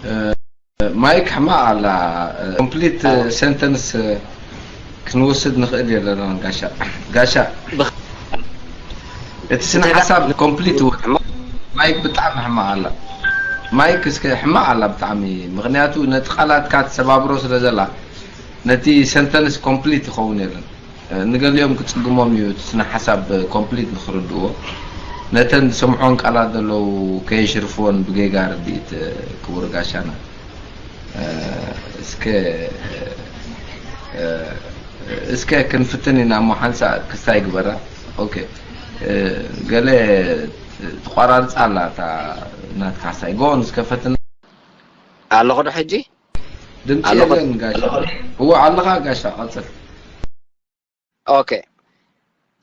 እ፣ ማይክ ሕማቕ ኣላ። እ፣ ኮምፕሊት፣ እ፣ ኣዎ። ሰንተንስ፣ እ፣ ክንወስድ ንኽእል የለናን ጋሻ። ጋሻ፣ ብኽ-፣ እቲ ስነ እንተ ደኣ ሓሳብ ኮምፕሊት እወ-፣ ሕማቕ ማይክ ብጣዕሚ ሕማቕ ኣላ። ማይክ እስከ ሕማቕ ኣላ ብጣዕሚ። ምኽንያቱ ነቲ ቃላትካ ትሰባብሮ ስለ ዘላ፣ ነቲ ሰንተንስ ኮምፕሊት ይኸውን የለን። እ፣ ንገሊኦም ክጽግሞም እዩ እቲ ስነ ሓሳብ ኮምፕሊት ንኽርድእዎ። ነተን ዝሰምዖን ቃላት ዘለዉ ከየሽርፍዎን ብጌጋ ርድኢት፣ እ፣ ክቡር ጋሻና። እ፣ እስከ፣ እ፣ እስከ ክንፍትን ኢና እሞ ሓንሳእ ክስታይ ግበራ። ኦኬ። እ፣ ገለ ትቆራርጻ ኣላ እታ ናትካ ሓሳይ። ጎ ኦን እስከ ፈትና። ኣለኹ ዶ ሕጂ? ድምጺ ኣለኹ። የለን ጋሻ። ኣለኹ። እወ ኣለኻ ጋሻ፣ ቀጽል። ኦኬ።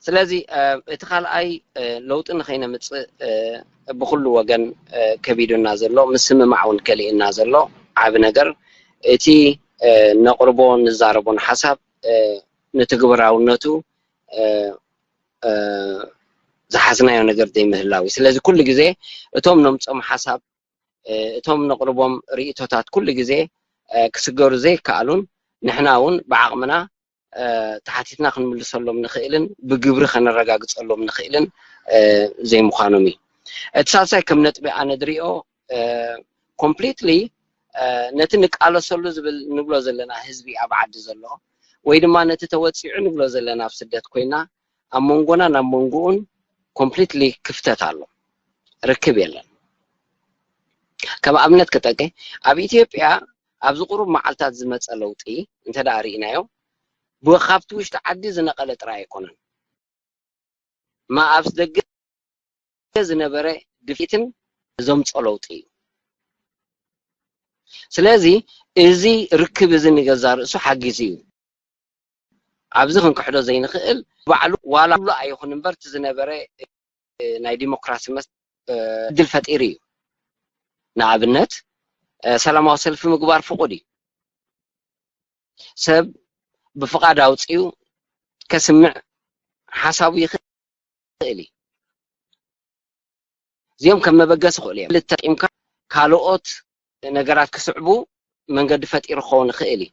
ስለዚ፣ እ፣ እቲ ካልኣይ፣ እ፣ ለውጢ ንኸይነምጽእ፣ እ፣ ብኹሉ ወገን፣ እ፣ ከቢዱና ዘሎ፣ ምስምማዕ እውን ከሊእና ዘሎ ዓቢ ነገር፣ እቲ፣ እ፣ ነቕርቦ ንዛረቦን ሓሳብ፣ እ፣ ንትግበራውነቱ፣ እ፣ እ፣ ዝሓዝናዮ ነገር ዘይምህላው እዩ። ስለዚ ኩሉ ግዜ እቶም ነምጾም ሓሳብ፣ እ፣ እቶም ነቕርቦም ርእይቶታት ኩሉ ግዜ፣ እ፣ ክስገሩ ዘይከኣሉን ንሕና እውን ብዓቕምና፣ እ፣ ተሓቲትና ክንምልሰሎም ንኽእልን ብግብሪ ከነረጋግጸሎም ንኽእልን፣ እ፣ ዘይምዃኖም እዩ። እቲ ሳልሳይ ከም ነጥቢ ኣነ ዝሪኦ፣ እ፣ ኮምፕሊትሊ፣ ነቲ ንቃለሰሉ ዝብል ንብሎ ዘለና ህዝቢ ኣብ ዓዲ ዘሎ ወይ ድማ ነቲ ተወፂዑ ንብሎ ዘለና ኣብ ስደት ኮይና ኣብ መንጎና ናብ መንጎኡን ኮምፕሊትሊ ክፍተት ኣሎ፣ ርክብ የለን። ከም ኣብነት ክጠቀ ኣብ ኢትዮጵያ ኣብዚ ቁሩብ መዓልታት ዝመፀ ለውጢ እንተ ደኣ ርኢናዮ ብካብቲ ውሽጢ ዓዲ ዝነቐለ ጥራይ ኣይኮነን። ማ ኣብ ደገ ዝነበረ ድፍኢትን ዘምጾ ለውጢ እዩ። ስለዚ እዚ ርክብ እዚ ንገዛ ርእሱ ሓጊዙ እዩ። ኣብዚ ክንክሕዶ ዘይንኽእል ባዕሉ ዋላ ኩሉ ኣይኹን እምበር እቲ ዝነበረ ናይ ዲሞክራሲ መስ ዕድል ፈጢሩ እዩ። ንኣብነት ሰላማዊ ሰልፊ ምግባር ፍቑድ እዩ። ሰብ ብፍቓድ ኣውፂኡ ከስምዕ ሓሳቡ ይኽእል እዩ። እዚኦም ከም መበገሲ ክእሉ እዮም። ተጠቂምካ ካልኦት ነገራት ክስዕቡ መንገዲ ፈጢሩ ክኸውን ይኽእል እዩ።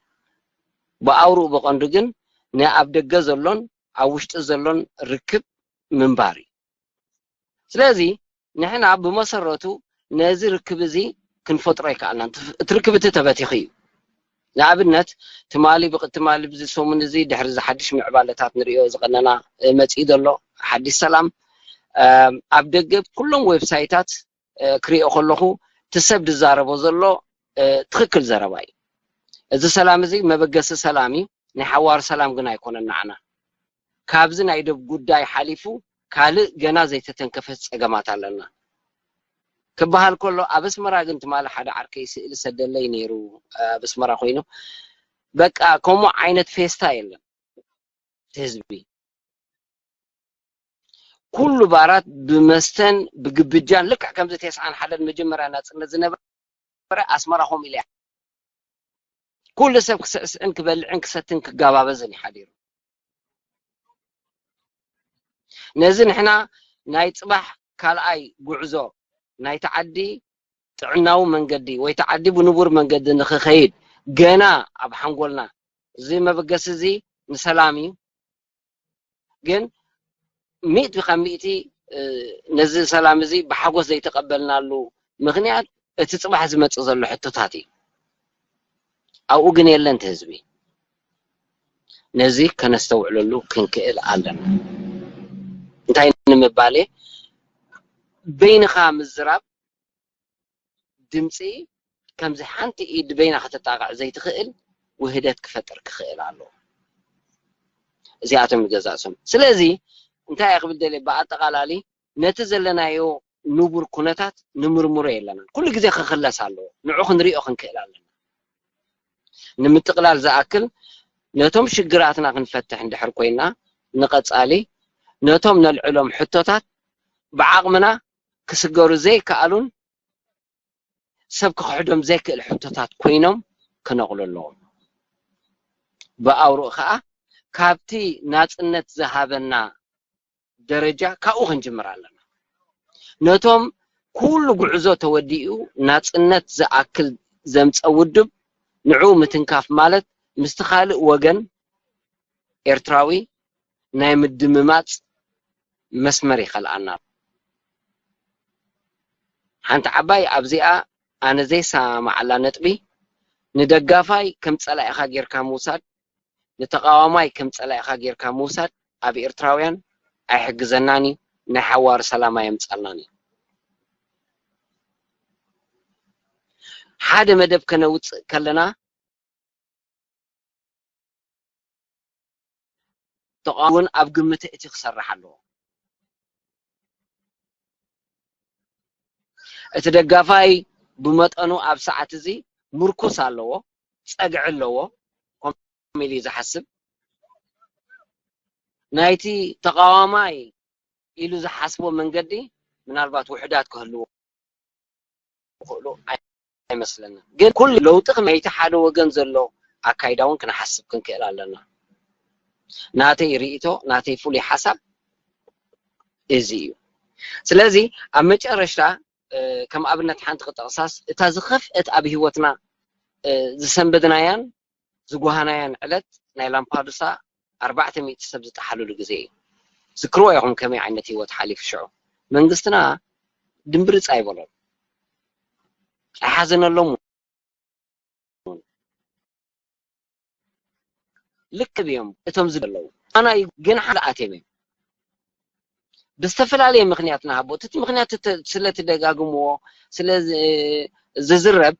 ብኣውርኡ ብቐንዱ ግን ንኣብ ደገ ዘሎን ኣብ ውሽጢ ዘሎን ርክብ ምንባር እዩ። ስለዚ ንሕና ብመሰረቱ ነዚ ርክብ እዚ ክንፈጥሮ ኣይከኣልናን። እቲ ርክብ እቲ ተበቲኹ እዩ። ንኣብነት ትማሊ ብቅ- ትማሊ ብዚ ሰሙን እዚ ድሕሪ እዚ ሓድሽ ምዕባለታት ንሪኦ ዝቐነና እ፣ መፂኡ ዘሎ ሓድሽ ሰላም እ፣ ኣብ ደገ ኩሎም ዌብሳይታት እ፣ ክሪኦ ከለኹ እቲ ሰብ ዝዛረቦ ዘሎ እ፣ ትኽክል ዘረባ እዩ። እዚ ሰላም እዚ መበገሲ ሰላም እዩ። ናይ ሓዋር ሰላም ግን ኣይኮነን ንዓና። ካብዚ ናይ ዶብ ጉዳይ ሓሊፉ ካልእ ገና ዘይተተንከፈ ፀገማት ኣለና። ክበሃል ከሎ ኣብ ኣስመራ ግን ትማሊ ሓደ ዓርከይ ስእሊ ሰደለይ ነይሩ ኣብ ኣስመራ ኮይኑ በቃ ከምኡ ዓይነት ፌስታ የለን ህዝቢ ኩሉ ባራት ብመስተን ብግብጃን ልክዕ ከምዚ ተስዓን ሓደን መጀመርያ ናፅነት ዝነበረ ኣስመራ ከምኡ ኢለ ኩሉ ሰብ ክስዕስዕን ክበልዕን ክሰትን ክጋባበዝን እዩ ሓዲሩ። ነዚ ንሕና ናይ ፅባሕ ካልኣይ ጉዕዞ ናይቲ ዓዲ ጥዕናዊ መንገዲ ወይ እቲ ዓዲ ብንቡር መንገዲ ንክኸይድ ገና ኣብ ሓንጎልና እዚ መበገሲ እዚ ንሰላም እዩ። ግን ሚእቲ ካብ ሚእቲ ነዚ ሰላም እዚ ብሓጎስ ዘይተቐበልናሉ ምኽንያት እቲ ፅባሕ ዝመፅእ ዘሎ ሕቶታት እዩ። ኣብኡ ግን የለን እቲ ህዝቢ። ነዚ ከነስተውዕለሉ ክንክእል ኣለና። እንታይ ንምባል በይንኻ ምዝራብ ድምፂ ከምዚ ሓንቲ ኢድ በይና ከተጣቕዕ ዘይትኽእል ውህደት ክፈጥር ክኽእል ኣለዎ። እዚኣቶም ይገዛእሶም። ስለዚ እንታይ እየ ክብል ደልየ ብኣጠቓላሊ ነቲ ዘለናዮ ንቡር ኩነታት ንምርምሮ የለናን። ኩሉ ግዜ ክኽለስ ኣለዎ። ንዑ ክንሪኦ ክንክእል ኣለና። ንምጥቕላል ዝኣክል ነቶም ሽግራትና ክንፈትሕ እንድሕር ኮይና ንቐጻሊ ነቶም ነልዕሎም ሕቶታት ብዓቕምና ክስገሩ ዘይከኣሉን ሰብ ክኽሕዶም ዘይክእል ሕቶታት ኮይኖም ክነቕሉ ኣለዎም። ብኣውርኡ ከዓ ካብቲ ናፅነት ዝሃበና ደረጃ ካብኡ ክንጅምር ኣለና። ነቶም ኩሉ ጉዕዞ ተወዲኡ ናፅነት ዝኣክል ዘምፀ ውድብ ንዑ ምትንካፍ ማለት ምስቲ ካልእ ወገን ኤርትራዊ ናይ ምድምማፅ መስመር ይኸልኣና። ሓንቲ ዓባይ ኣብዚኣ ኣነ ዘይሰማማዓላ ነጥቢ ንደጋፋይ ከም ፀላኢኻ ጌርካ ምውሳድ ንተቓዋማይ ከም ጸላኢኻ ጌርካ ምውሳድ ኣብ ኤርትራውያን ኣይሕግዘናን እዩ፣ ናይ ሓዋሩ ሰላም ኣየምጻልናን እዩ። ሓደ መደብ ከነውጽእ ከለና ተቓውሞ እውን ኣብ ግምት እቲ ክሰርሕ ኣለዎ። እቲ ደጋፋይ ብመጠኑ ኣብ ሰዓት እዚ ምርኩስ ኣለዎ፣ ጸግዒ ኣለዎ፣ ኮም ኢሉ እዩ ዝሓስብ። ናይቲ ተቓዋማይ ኢሉ ዝሓስቦ መንገዲ ምናልባት ውሑዳት ክህልዎ ክኽእሉ ኣይመስለንን። ግን ኩሉ ለውጢ ከም ናይቲ ሓደ ወገን ዘሎ ኣካይዳ እውን ክንሓስብ ክንክእል ኣለና። ናተይ ርእይቶ፣ ናተይ ፍሉይ ሓሳብ እዚ እዩ። ስለዚ ኣብ መጨረሽታ እ፣ ከም ኣብነት ሓንቲ ክጠቕሳስ፣ እታ ዝኸፍአት ኣብ ህይወትና እ፣ ዝሰንበድናያን ዝጓሃናያን ዕለት ናይ ላምፓዱሳ ኣርባዕተ ሚእቲ ሰብ ዝጠሓሉሉ ግዜ እዩ። ዝክርዎ ኢኹም ከመይ ዓይነት ህይወት ሓሊፉ ሽዑ። መንግስትና ድምብርፅ ኣይበሎም፣ ኣይሓዘነሎም። ልክብ እዮም እቶም ዝደለዉ ኣና ግን ሓደ ኣትዮም እዮም ብዝተፈላለየ ምክንያት ንሃቦ እቲ ምክንያት ስለ ትደጋግምዎ ስለ ዝዝረብ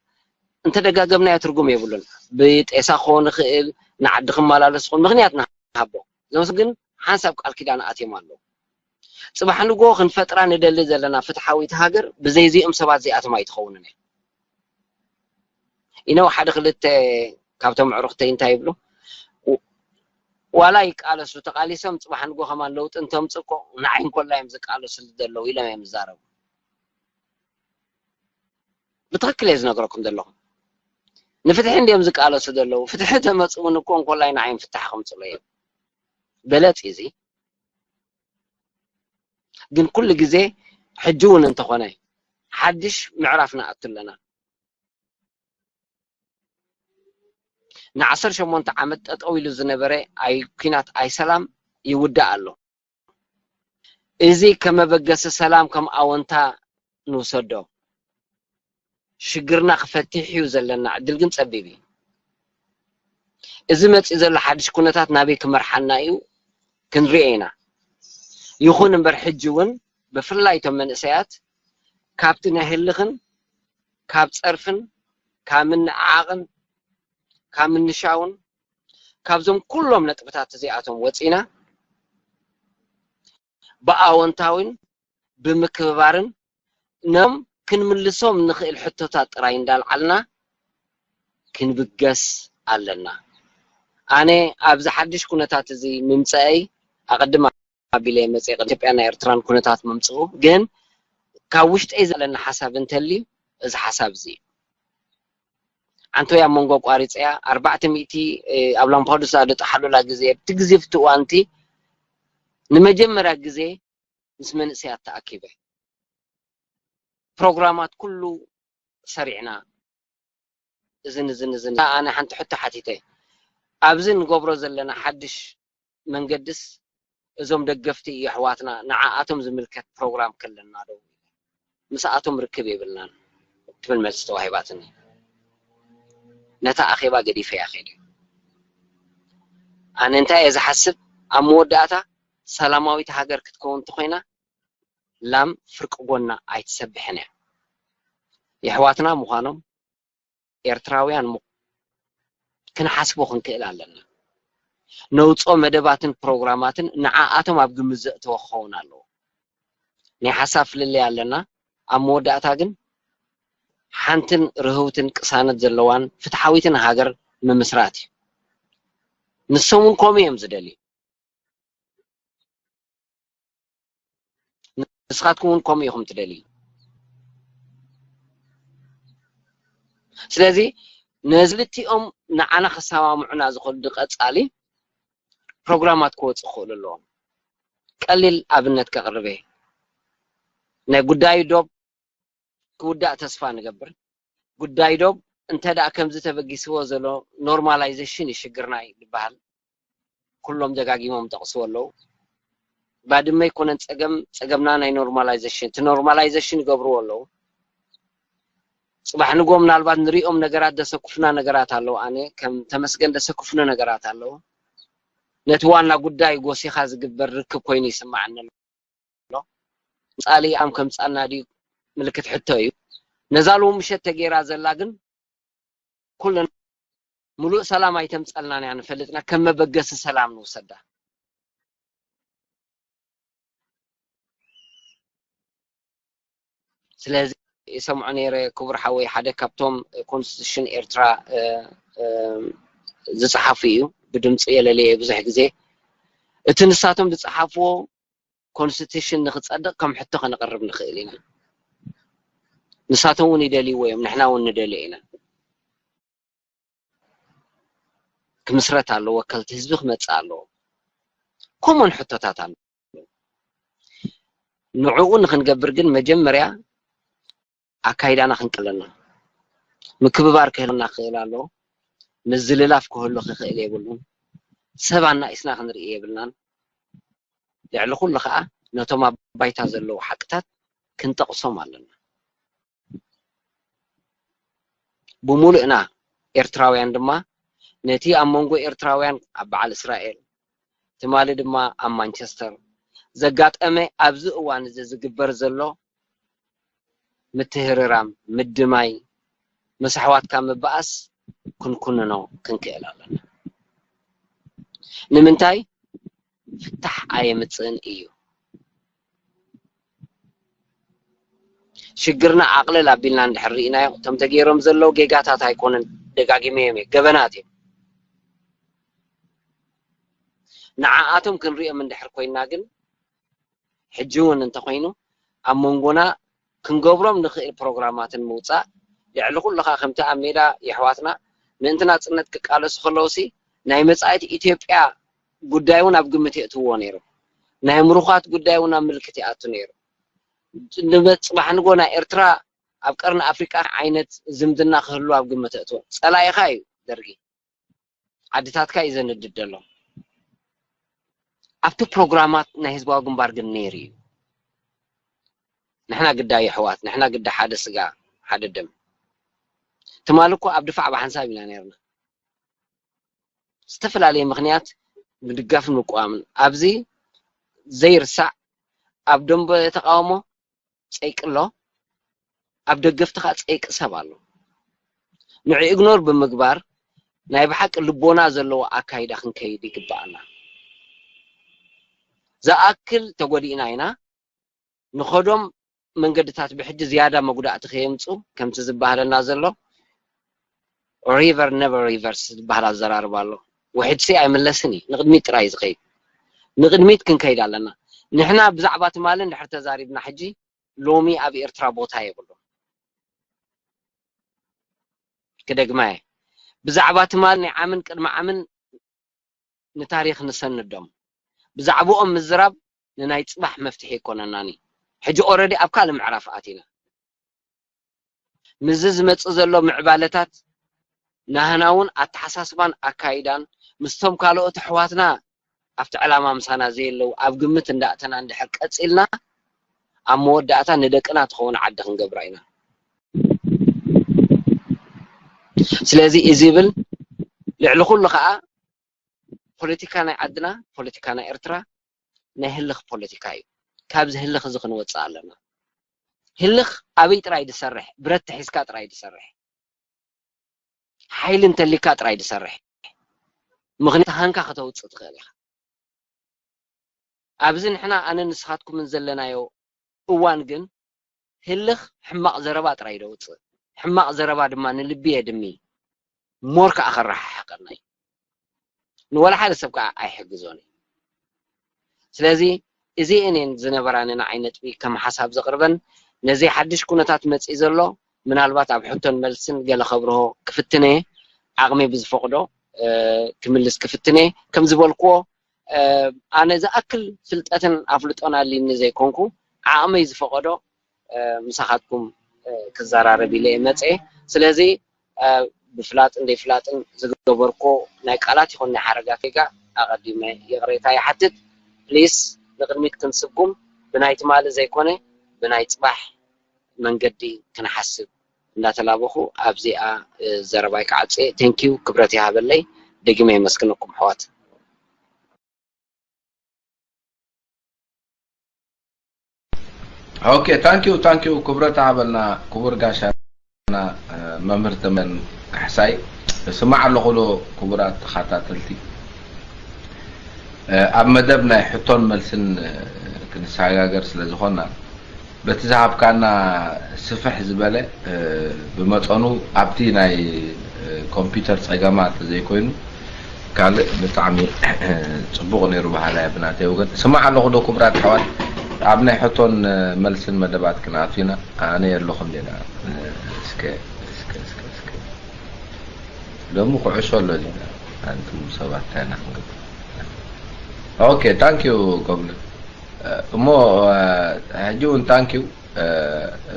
እንተደጋገምናዮ ትርጉም የብሉን ብጤሳ ክኾን ይኽእል ንዓዲ ክመላለስ ኾን ምክንያት ንሃቦ እዞም ግን ሓንሳብ ቃል ኪዳን ኣትዮም ኣለዉ ፅባሕ ንጎ ክንፈጥራ ንደሊ ዘለና ፍትሓዊት ሃገር ብዘይዚኦም ሰባት እዚኣቶም ኣይትኸውንን እያ ኢነው ሓደ ክልተ ካብቶም ኣዕሩኽተይ እንታይ ይብሉ ዋላ ይቃለሱ ተቃሊሶም ፅባሕ ንጎ ከማን ለውጢ እንተምፅእ እኮ ንዓይ እንኮላ እዮም ዝቃለሱ ዘለዉ ኢሎም እዮም ዝዛረቡ ብትክክል እየ ዝነግረኩም ዘለኹ ንፍትሒ እንዲዮም ዝቃለሱ ዘለዉ ፍትሒ ተመፅውን እኮ እንኮላይ ንዓይ ፍታሕ ከምፅሎ እዮም በለፅ እዚ ግን ኩሉ ግዜ ሕጂ እውን እንተኾነ ሓድሽ ምዕራፍ ንኣቱ ኣለና ንዓሰርተ ሸሞንተ ዓመት ጠጠው ኢሉ ዝነበረ ኣይ ኲናት ኣይ ሰላም ይውዳእ ኣሎ። እዚ ከመበገሲ ሰላም ከም ኣወንታ ንውሰዶ። ሽግርና ክፈትሕ እዩ ዘለና ዕድል ግን ጸቢብ እዩ። እዚ መጺኡ ዘሎ ሓድሽ ኩነታት ናበይ ክመርሓና እዩ ክንሪኦ ኢና። ይኹን እምበር ሕጂ እውን ብፍላይ እቶም መንእሰያት ካብቲ ናይ ህልኽን ካብ ጸርፍን ካብ ምንዕዓቕን ካብ ምንሻውን ካብዞም ኩሎም ነጥብታት እዚኣቶም ወፂና ብኣወንታዊን ብምክብባርን ነም ክንምልሶም ንኽእል ሕቶታት ጥራይ እንዳልዓልና ክንብገስ ኣለና። ኣነ ኣብዚ ሓድሽ ኩነታት እዚ ምምፀአይ ኣቐድም ኣቢለ መፅእ ኢትዮጵያ ናይ ኤርትራን ኩነታት ምምፅኡ ግን ካብ ውሽጠይ ዘለኒ ሓሳብ እንተልዩ እዚ ሓሳብ እዚ እዩ። ዓንቶይ ኣብ መንጎ ኣቋሪፀያ ኣርባዕተ ሚእቲ ኣብ ላምፓዱሳ ድጠሓሉላ ግዜ ኣብቲ ግዜ ፍቲ እዋንቲ ንመጀመርያ ግዜ ምስ መንእሰያት ተኣኪበ ፕሮግራማት ኩሉ ሰሪዕና እዝን እዝን እዝን ኣነ ሓንቲ ሕቶ ሓቲተ ኣብዚ ንገብሮ ዘለና ሓድሽ መንገድስ እዞም ደገፍቲ የሕዋትና ንዓኣቶም ዝምልከት ፕሮግራም ከለና ዶ ምስኣቶም ርክብ የብልናን ትብል መልሲ ተዋሂባትኒ ነታ ኣኼባ ገዲፈያ ከይደ ኣነ እንታይ እየ ዝሓስብ ኣብ መወዳእታ ሰላማዊት ሃገር ክትከውን እንተኮይና ላም ፍርቂ ጎና ኣይትሰብሕን እያ የሕዋትና ምዃኖም ኤርትራውያን ክንሓስቦ ክንክእል ኣለና። ነውፅኦ መደባትን ፕሮግራማትን ንዓኣቶም ኣብ ግምት ዘእተወ ክኸውን ኣለዎ። ናይ ሓሳብ ፍልልይ ኣለና። ኣብ መወዳእታ ግን ሓንትን ርህውትን ቅሳነት ዘለዋን ፍትሓዊትን ሃገር ምምስራት እዩ። ንሶም እውን ከምኡ እዮም ዝደልዩ። ንስኻትኩም እውን ከምኡ ኢኹም ትደልዩ። ስለዚ ነዚ ልቲኦም ንዓና ከሰማምዑና ዝኽእሉ ንቐጻሊ ፕሮግራማት ክወፁ ክኽእሉ ኣለዎም። ቀሊል ኣብነት ከቕርበ ናይ ጉዳይ ዶብ ክውዳእ ተስፋ ንገብር። ጉዳይ ዶብ እንተ ደኣ ከምዚ ተበጊስዎ ዘሎ ኖርማላይዜሽን እዩ ሽግርና እዩ ዝበሃል። ኩሎም ደጋጊሞም ጠቕስዎ ኣለዉ። ባድመ ኣይኮነን ጸገም፣ ጸገምና ናይ ኖርማላይዜሽን። እቲ ኖርማላይዜሽን ይገብርዎ ኣለዉ። ጽባሕ ንጎ ምናልባት ንሪኦም ነገራት ደሰኩፍና ነገራት ኣለዉ። ኣነ ከም ተመስገን ደሰኩፍኒ ነገራት ኣለዉ። ነቲ ዋና ጉዳይ ጎሲኻ ዝግበር ርክብ ኮይኑ ይስማዓኒ ኣሎ። ምጻሊ ኣም ከምጻልና ድዩ ምልክት ሕቶ እዩ። ነዛ ሎሚ ምሸት ተገይራ ዘላ ግን ኩልና ሙሉእ ሰላም ኣይተምጻልናን እያ ንፈልጥና ከም መበገሲ ሰላም ንውሰዳ ስለዚ ይሰምዖ ነይረ ክቡር ሓወይ ሓደ ካብቶም ኮንስቲቱሽን ኤርትራ ዝፀሓፉ እዩ ብድምፂ የለለየ ብዙሕ ግዜ እቲ ንሳቶም ዝፀሓፍዎ ኮንስቲቱሽን ንክፀድቕ ከም ሕቶ ከነቕርብ ንኽእል ኢና ንሳቶም እውን ይደልይዎ እዮም ንሕና እውን ንደልዮ ኢና ክምስረት ኣለዎ ወከልቲ ህዝቢ ክመፅእ ኣለዎ ኮመን ሕቶታት ኣሎ ንዕኡ ንክንገብር ግን መጀመርያ ኣካይዳና ክንቀለና ምክብባር ክህልና ክእል ኣለዎ ምዝልላፍ ክህሉ ክኽእል የብሉን ሰብ ኣናኢስና ክንርኢ የብልናን ልዕሊ ኩሉ ከዓ ነቶም ኣብ ባይታ ዘለዉ ሓቅታት ክንጠቕሶም ኣለና ብሙሉእና ኤርትራውያን ድማ ነቲ ኣብ መንጎ ኤርትራውያን ኣብ በዓል እስራኤል፣ ትማሊ ድማ ኣብ ማንቸስተር ዘጋጠመ ኣብዚ እዋን እዚ ዝግበር ዘሎ ምትህርራም፣ ምድማይ፣ ምስ ኣሕዋትካ ምብኣስ ክንኩንኖ ክንክእል ኣለና። ንምንታይ? ፍታሕ ኣየምጽእን እዩ። ሽግርና ኣቕልል ኣቢልና እንድሕር ርኢናዮ፣ እቶም ተገይሮም ዘለዉ ጌጋታት ኣይኮኑን፣ ደጋጊመዮም እየ፣ ገበናት እዮም። ንዓኣቶም ክንሪኦም እንድሕር ኮይንና ግን፣ ሕጂ እውን እንተኾይኑ ኣብ መንጎና ክንገብሮም ንኽእል ፕሮግራማትን ምውፃእ፣ ልዕሊ ኩሉ ኸዓ ከምቲ ኣብ ሜዳ የሕዋትና ምእንቲ ናፅነት ክቃለሱ ከለውሲ ናይ መፃኢት ኢትዮጵያ ጉዳይ እውን ኣብ ግምት የእትውዎ ነይሩ። ናይ ምሩኻት ጉዳይ እውን ኣብ ምልክት ይኣቱ ነይሩ። ንመ- ፅባሕ ንጎ ናይ ኤርትራ ኣብ ቀርኒ ኣፍሪቃ ዓይነት ዝምድና ክህሉ ኣብ ግምት የእትዎ። ፀላኢኻ እዩ ደርጊ። ዓድታትካ እዩ ዘንድድ ዘሎ። ኣብቲ ፕሮግራማት ናይ ህዝባዊ ግንባር ግን ነይሩ እዩ። ንሕና ግዳ የሕዋት፣ ንሕና ግዳ ሓደ ስጋ፣ ሓደ ደም። ትማሊ እኮ ኣብ ድፋዕ ብሓንሳብ ኢና ነይርና። ዝተፈላለየ ምኽንያት ምድጋፍን ምቁዋምን። ኣብዚ ዘይርሳዕ ኣብ ደንበ ተቃውሞ ጸይቂ ኣሎ፣ ኣብ ደገፍቲ ኸኣ ጸይቂ ሰብ ኣሎ። ንዑ ኢግኖር ብምግባር ናይ ብሓቂ ልቦና ዘለዎ ኣካይዳ ክንከይድ ይግብኣና። ዝኣክል ተጎዲእና ኢና። ንኸዶም መንገድታት ብሕጂ ዝያዳ መጉዳእቲ ከየምጹ ከምቲ ዝበሃለና ዘሎ ሪቨር ነቨር ሪቨርስ ዝበሃል ኣዘራርባ ኣሎ። ውሕድሲ ኣይምለስን እዩ፣ ንቕድሚት ጥራይ እዩ ዝኸይድ። ንቕድሚት ክንከይድ ኣለና። ንሕና ብዛዕባ ትማሊ እንድሕር ተዛሪብና ሕጂ ሎሚ ኣብ ኤርትራ ቦታ የብሉን። ክደግማ እየ። ብዛዕባ ትማሊ ናይ ዓምን ቅድሚ ዓምን ንታሪኽ ንሰንዶም። ብዛዕብኦም ምዝራብ ንናይ ጽባሕ መፍትሒ ኣይኮነናን እዩ። ሕጂ ኦረዲ ኣብ ካልእ ምዕራፍ ኣቲና። ምስዚ ዝመጽእ ዘሎ ምዕባለታት ናህና እውን ኣተሓሳስባን ኣካይዳን ምስቶም ካልኦት ኣሕዋትና ኣብቲ ዕላማ ምሳና ዘየለዉ ኣብ ግምት እንዳእተና እንድሕር ቀጺልና ኣብ መወዳእታ ንደቅና ትኸውን ዓዲ ክንገብራ ኢና። ስለዚ እዚ ይብል ልዕሊ ኩሉ ከዓ ፖለቲካ ናይ ዓድና ፖለቲካ ናይ ኤርትራ ናይ ህልኽ ፖለቲካ እዩ። ካብዚ ህልኽ እዚ ክንወፅእ ኣለና። ህልኽ ኣበይ ጥራይ ዝሰርሕ? ብረት ተሒዝካ ጥራይ ዝሰርሕ፣ ሓይሊ እንተሊካ ጥራይ ዝሰርሕ። ምኽንያት ሃንካ ከተውፅእ ትኽእል ኢኻ። ኣብዚ ንሕና ኣነ ንስኻትኩምን ዘለናዮ እዋን ግን ህልኽ ሕማቕ ዘረባ ጥራይ ደውፅእ። ሕማቕ ዘረባ ድማ ንልቢ የድሚ፣ ሞር ከዓ ከረሓሕቀና እዩ። ንወላ ሓደ ሰብ ከዓ ኣይሕግዞን እዩ። ስለዚ እዚአን እየን ዝነበራኒ ንዓይ ነጥቢ ከም ሓሳብ ዘቕርበን። ነዚ ሓድሽ ኩነታት መፅኢ ዘሎ ምናልባት ኣብ ሕቶን መልስን ገለ ከብርሆ ክፍትነ ዓቕሚ ብዝፈቕዶ ክምልስ ክፍትነ። ከም ዝበልክዎ ኣነ ዝኣክል ፍልጠትን ኣፍልጦን ኣልኒ ዘይኮንኩ ዓቕመይ ዝፈቐዶ ምሳኻትኩም ክዘራረብ ኢለ እየ መፅኤ። ስለዚ ብፍላጥን ዘይፍላጥን ዝገበርኮ ናይ ቃላት ይኹን ናይ ሓረጋት ጌጋ ኣቐዲመ ይቕሬታ ይሓትት። ፕሊስ ንቕድሚት ክንስጉም ብናይ ትማሊ ዘይኮነ ብናይ ፅባሕ መንገዲ ክንሓስብ እንዳተላበኹ ኣብዚኣ ዘረባይ ክዓጽ። ቴንኪዩ፣ ክብረት ይሃበለይ። ደጊመ የመስግነኩም ኣሕዋት። ኦኬ፣ ታንኪዩ ታንኪዩ፣ ክብረት ይሃበልና ክቡር ጋሻና መምህር ተመን ካሕሳይ። ስማዕ ኣለኹ ዶ ክቡራት ተኸታተልቲ፣ ኣብ መደብ ናይ ሕቶን መልስን ክንሰጋገር ስለ ዝኾንና በቲ ዝሃብካና ስፍሕ ዝበለ ብመጠኑ ኣብቲ ናይ ኮምፒውተር ፀገማት ዘይኮይኑ ካልእ ብጣዕሚ ፅቡቕ ነይሩ በሃላይ እየ ብናተይ ወገን። ስማዕ ኣለኹ ዶ ክቡራት ኣሕዋት፣ ኣብ ናይ ሕቶን መልስን መደባት ክንኣቱ ኢና። ኣነ የለኹን ዲና እስከ እስከ እስከ እስከ ሎሚ ኩዕሾ ኣሎ ዲና ኣንቱም ሰባት እንታይ ኢና ክንገብር? ኦኬ ታንኪዩ ጎብለ። እሞ ሕጂ እውን ታንኪዩ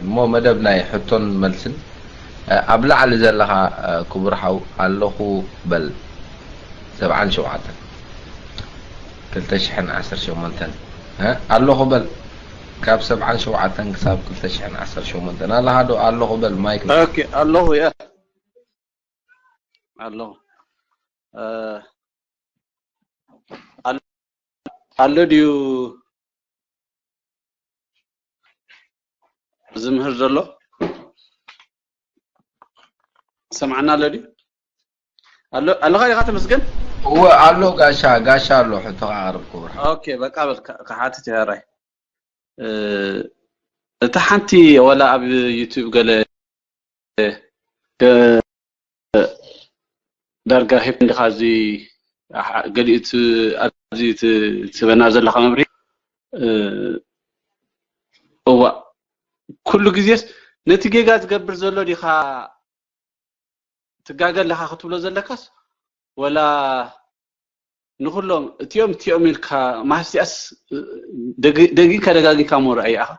እሞ መደብ ናይ ሕቶን መልስን ኣብ ላዕሊ ዘለኻ ክቡር ሓው ኣለኹ በል ሰብዓን ሸውዓተን ክልተ ሽሕን ዓሰርተ ሸሞንተን ኣለኹ በል ካብ ሰብዓን ሸውዓተን ክሳብ ክልተ ሽሕን ዓሰርተ ሸሞንተን ኣለኻ ዶ ኣለኹ በል ማይክ ኦኬ ኣለኹ ያ ኣለኹ እ፣ ኣሎ፣ ኣሎ ድዩ ዝምህር ዘሎ? ሰምዓና ኣሎ ድዩ? ኣሎ፣ ኣለኻ ኢኻ ተመስገን? እወ፣ ኣሎ ጋሻ፣ ጋሻ ኣሎ፣ ሕቶ ከቕርብ ክቡር። ኦኬ፣ በቃ በል፣ ከ-፣ ክሓትት እየ፣ ሕራይ። እ፣ እታ ሓንቲ ወላ ኣብ ዩቱብ ገለ፣ ገ-፣ ዳርጋ ሂብ እንዲኻ፣ እዚ ኣሕ-፣ ገሊኡ ት-፣ ኣብዚ ት-፣ ትህበና ዘለኻ መብርሂ፣ እ፣ እዋ፣ ኩሉ ግዜስ ነቲ ጌጋ ዝገብር ዘሎ ዲኻ ትጋገ ኣለኻ ክትብሎ ዘለካስ፣ ወላ ንኹሎም እቲኦም እቲኦም ኢልካ ማስያስ ደጊ-፣ ደጊካ ደጋጊካ ምርኣይ ኢኻ።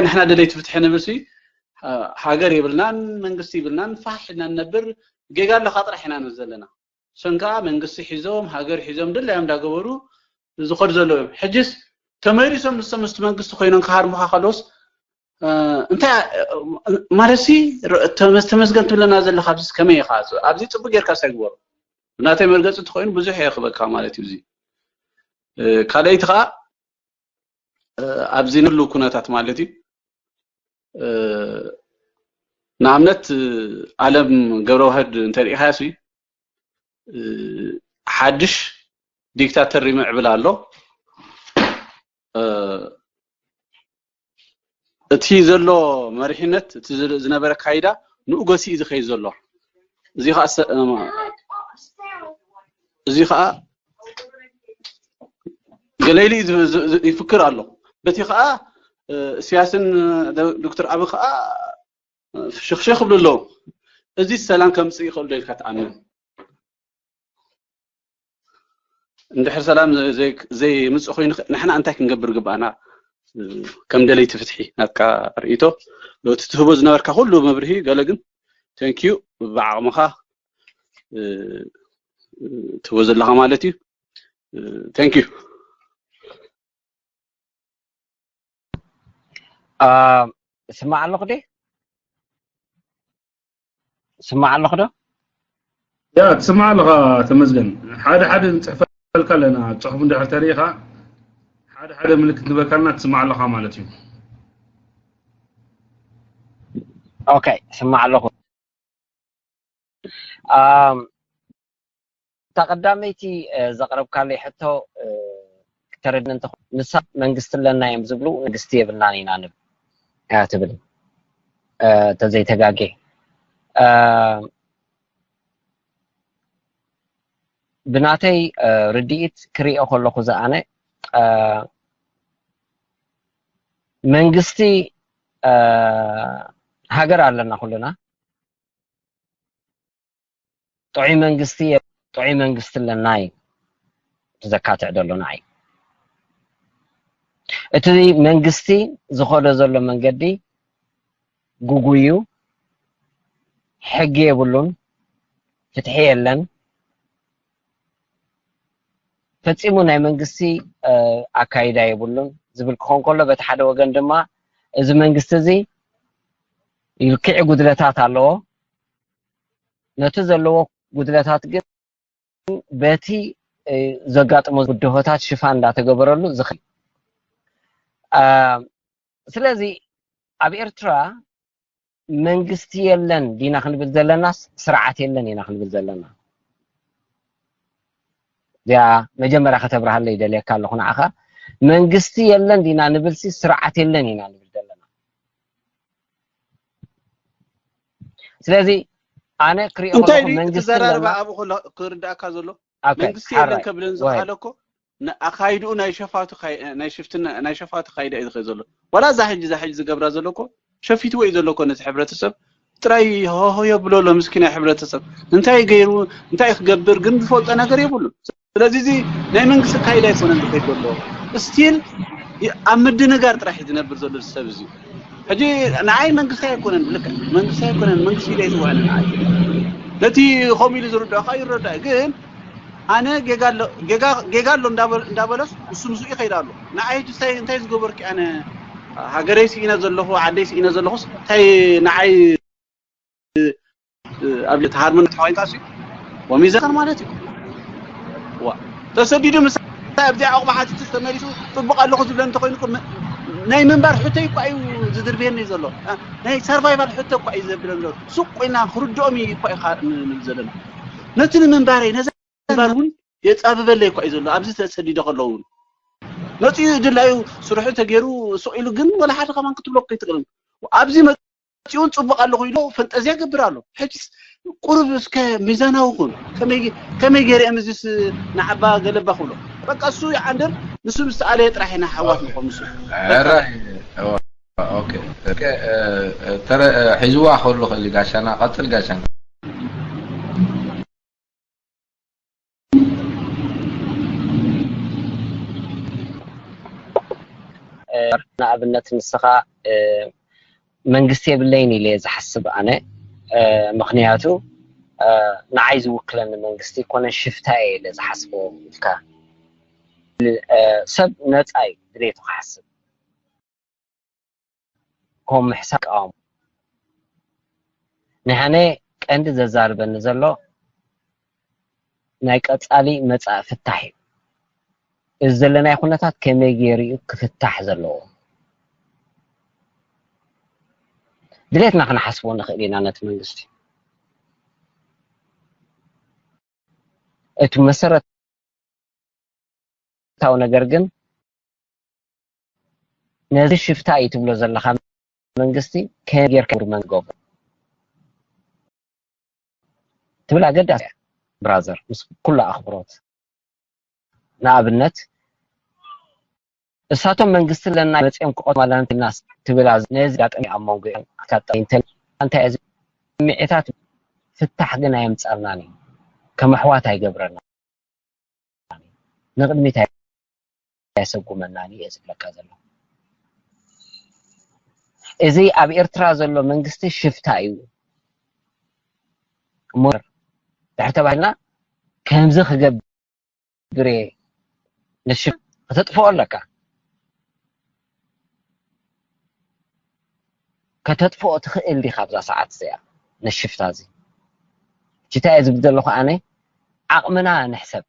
ንሕና ደለይቲ ፍትሒ ንብል ሲ፣ ሃገር የብልናን መንግስቲ የብልናን፣ ፋሕ ኢልና ንነብር፣ ጌጋ ኣለካ ጥራሕ ኢና ንብል ዘለና። እሶም ከኣ መንግስቲ ሒዞም፣ ሃገር ሒዞም፣ ድላዮም እንዳገበሩ ዝኸዱ ዘለዉ እዮም። ሕጅስ ተመሊሶም ንሶም ምስቲ መንግስቲ ኮይኖም ክሃርሙኻ ከለውስ፣ እ፣ እንታይ፣ እ፣ ማለት ሲ፣ ር-፣ ተመስ-፣ ተመስገን ትብለና ዘለኻ፣ ኣብዚስ ከመይ ኢኻ? ኣብዚ ጽቡቅ ጌርካ እስታይ ግበሮ። ብናተይ መርገጺ እንተኾይኑ ብዙሕ እየ ክበካ ማለት እዩ። እዚ፣ እ፣ ካልኣይቲ ከኣ፣ እ፣ ኣብዚ ንህሉ ኩነታት ማለት እዩ። እ፣ ንኣብነት፣ እ፣ ኣለም ገብረዋህድ እንተሪኢኻዮ ሲ፣ እ፣ ሓድሽ ዲክታተር ይምዕብል ኣሎ። እ፣ እቲ ዘሎ መሪሕነት፣ እቲ ዝለ-፣ ዝነበረ ኣካይዳ ንኡ ገሲኡ ዝኸይድ ዘሎ። እዚ ኸኣ ሰ-፣ እዚ ኸኣ ገለ ኢሉ ዝ-፣ ዝ-፣ ዝ-፣ ይፍክር ኣሎ። በቲ ኸኣ፣ እ፣ ኢሳያስን ዶ-፣ ዶክተር ኣቢ ኸኣ ፍሽኽሽኽ ይብሉ ኣለዉ። እዚ ሰላም ከምጽእ ይኽእል ዶ ኢልካ ትኣምን? እንድሕር ሰላም ዘይ-፣ ዘይምጽእ ኮይኑ ንሕና እንታይ ክንገብር ግብኣና? ከም ደለይቲ ፍትሒ ናትካ ርእይቶ፣ እቲ ትህቦ ዝነበርካ ኩሉ መብርሂ፣ ገለ ግን፣ thank you፣ ብዓቕምኻ፣ እ፣ ትህቦ ዘለኻ ማለት እዩ። እ፣ thank you። አ፣ እስማዕ ኣለኹ ዲ? እስማዕ ኣለኹ ዶ? ያ፣ ትስማዕ ኣለኻ ተመስገን። ሓደ ሓደ ንጽሕፈልካ ኣለና፣ ጽሑፍ እንድሕር ተሪኢኻ፣ ሓደ ሓደ ምልክት ንበካልና ትስማዕ ኣለኻ ማለት እዩ። ኦኬ፣ እስማዕ ኣለኹ። ኣም፣ እታ ቀዳመይቲ፣ እ፣ ዘቕረብካለይ ሕቶ፣ እ፣ ክተረድእኒ እንተኾ-፣ ንሳ መንግስቲ ኣለና እዮም ዝብሉ፣ መንግስቲ የብልናን ኢና ንብል፣ እያ ትብል፣ እ፣ ተዘይተጋጌ። እ፣ ብናተይ፣ እ፣ ርድኢት ክሪኦ ከለኹ ዝኣነ፣ እ፣ መንግስቲ፣ እ፣ ሃገር ኣለና ኩልና። ጥዑይ መንግስቲ የ-፣ ጥዑይ መንግስቲ ኣለና እዩ ዘካትዕ ዘሎ ንዓይ። እቲ መንግስቲ ዝኸዶ ዘሎ መንገዲ ግጉይ እዩ፣ ሕጊ የብሉን፣ ፍትሒ የለን፣ ፈጺሙ ናይ መንግስቲ፣ እ፣ ኣካይዳ የብሉን ዝብል ክኸውን ከሎ፣ በቲ ሓደ ወገን ድማ እዚ መንግስቲ እዚ ልክዕ ጉድለታት ኣለዎ። ነቲ ዘለዎ ጉድለታት ግን በቲ፣ እ፣ ዘጋጥሞ ብድሆታት ሽፋን እንዳተገበረሉ ዝኸይድ። አ፣ ስለዚ ኣብ ኤርትራ መንግስቲ የለን ዲና ክንብል ዘለናስ ስርዓት የለን ኢና ክንብል ዘለና? እዚኣ መጀመርያ ከተብርሃለይ ይደልየካ ኣለኹ ንዓኻ። መንግስቲ የለን ዲና ንብልሲ ስርዓት የለን ኢና ንብል ዘለና? ስለዚ ኣነ ክሪኦ እንታይ ከለኹ ድዩ መንግስቲ ትዘራረባ ኣለና። ኣብኡ ከሎ ክርዳእካ ዘሎ? ኦኬ፣ መንግስቲ የለን ሓራይ፣ ከብለን ወይ። ዝኽኣለ እኮ ን-፣ ኣኻይድኡ ናይ ሸፋቱ ካይ-፣ ናይ ሽፍትና፣ ናይ ሸፋቱ ካይዳ እዩ ዝኸይድ ዘሎ። ዋላ እዛ ሕጂ፣ እዛ ሕጂ ዝገብራ ዘሎ እኮ ሸፊትዎ እዩ ዘሎ እኮ ነቲ ሕብረተሰብ። ጥራይ ሆሆ የብሎ ኣሎ ምስኪናይ ሕብረተሰብ። እንታይ ገይሩ፣ እንታይ ክገብር ግን ዝፈልጦ ነገር የብሉን። ስለዚ እዚ ናይ መንግስቲ ካይዳ ኣይኮነን ዝኸይድ ዘሎ። ስቲል ይ-፣ ኣብ ምድንጋር ጥራሕ እዩ ዝነብር ዘሎ እዚ ሰብ እዚ። ሕጂ ንዓይ መንግስቲ ኣይኮነን፣ ልክዕ መንግስቲ ኣይኮነን፣ መንግስቲ ኢለ ኣይስውዕን ንዓይ። ነቲ ከምኡ ኢሉ ዝርድኦ ከዓ ይረዳእ፣ ግን ኣነ ጌጋ ኣሎ፣ ጌጋ፣ ጌጋ ኣሎ እንዳበ-፣ እንዳበለስ ንሱ ምስኡ ይኸይድ ኣሎ። ንዓይ ሕጂ እንታይ፣ እንታይ ዝገበርኩ ኣነ? ሃገረይ ስኢነ ዘለኹ፣ ዓደይ ስኢነ ዘለኹስ እንታይ ንዓይ ኣብ ተሃርመን ተኾይንካ ሲ ወሚዘን ማለት እዩ። ዋ ተሰዲዱ ምስ ኣብዚ ዓቕባ ሓቲቱ ተመሊሱ ጽቡቕ ኣለኹ ዝብለኒ እንተኾይኑ እኮ መ- ናይ ምንባር ሕቶ እኳ እዩ ዝድርብየኒ ዘሎ። አ፣ ናይ ሰርቫይቫል ሕቶ እኳ እዩ ዘብለኒ ዘሎ። ሱቅ ኮይና ክርድኦም እዩ እኳ እዩ ካ- ን- ንብል ዘለና። ነቲ ንምንባረይ ነዚ ምንባር እውን የጻብበለይ እኳ እዩ ዘሎ። ኣብዚ ተሰዲደ ከለዉ እውን መጺኡ ድላዩ ስርሑ ተገይሩ ሱቅ ኢሉ ግን ወላ ሓደ ከማን ክትብሎ እኮ ይትኽእልን። ኣብዚ መጺኡን ጽቡቕ ኣለኹ ኢሉ ፈንጠዝያ ይገብር ኣሎ። ሕጂስ ቁሩብ እስከ ሚዛናዊ ኩን። ከመይ ከመይ ገይረ እምዝስ ንዓባ ገለባ ክብሎ። በቃ እሱ ይዓንድር ንሱ ምስ ተኣለየ ጥራሕ ኢና ሓዋት ንኾን ንሱ። በቃ ሕራይ ኦኬ ኦኬ እ፣ እ፣ ተረ እ፣ ሒዝዋ ክህሉ ክእል ጋሻና ቀጽል ጋሻና ንኣብነት ንስኻ መንግስቲ የብለይን ኢለ ዝሓስብ ኣነ። ምክንያቱ ንዓይ ዝውክለኒ መንግስቲ ኮነ ሽፍታ እየ ኢለ ዝሓስቦ ኢልካ ሰብ ነፃ እዩ ድሌቱ ክሓስብ። ከም ምሕሳብ ይቃወም። ንሕነ ቀንዲ ዘዛርበኒ ዘሎ ናይ ቀጻሊ መጻኢ ፍታሕ እዩ። እዚ ዘለናዮ ኩነታት ከመይ ገይሩ እዩ ክፍታሕ ዘለዎ? ድሌትና ክንሓስቦ ንኽእል ኢና ነቲ መንግስቲ። እቲ መሰረታዊ ነገር ግን ነዚ ሽፍታ እዩ ትብሎ ዘለኻ መንግስቲ ከመይ ጌርካ ኢምፕሊመንት ትገብሮ ትብል ኣገዳሲ እያ ብራዘር፣ ምስ ኩሉ ኣኽብሮት። ንኣብነት እሳቶም መንግስቲ ኣለና መፅኦም ክቐትሉ ኣለና ትብል ነዚ ኣጋጣሚ ኣብ መንጎ ኣጋጣሚ እንታይ እንታይ እዚ ስምዒታት ፍታሕ ግን ኣየምፃልናን እዩ፣ ከም ኣሕዋት ኣይገብረና። ንቕድሚት ኣየሰጉመናን እየ ዝብለካ ዘለኹ። እዚ ኣብ ኤርትራ ዘሎ መንግስቲ ሽፍታ እዩ እሞ ድሕር ተባሂልና ከምዚ ክገብር እየ ንሽፍ ከተጥፍኦ ኣለካ። ከተጥፍኦ ትኽእል ዲኻ ኣብዛ ሰዓት እዚኣ ንሽፍታ እዚ? ሽታ እየ ዝብል ዘለኹ ኣነ ዓቕምና ንሕሰብ።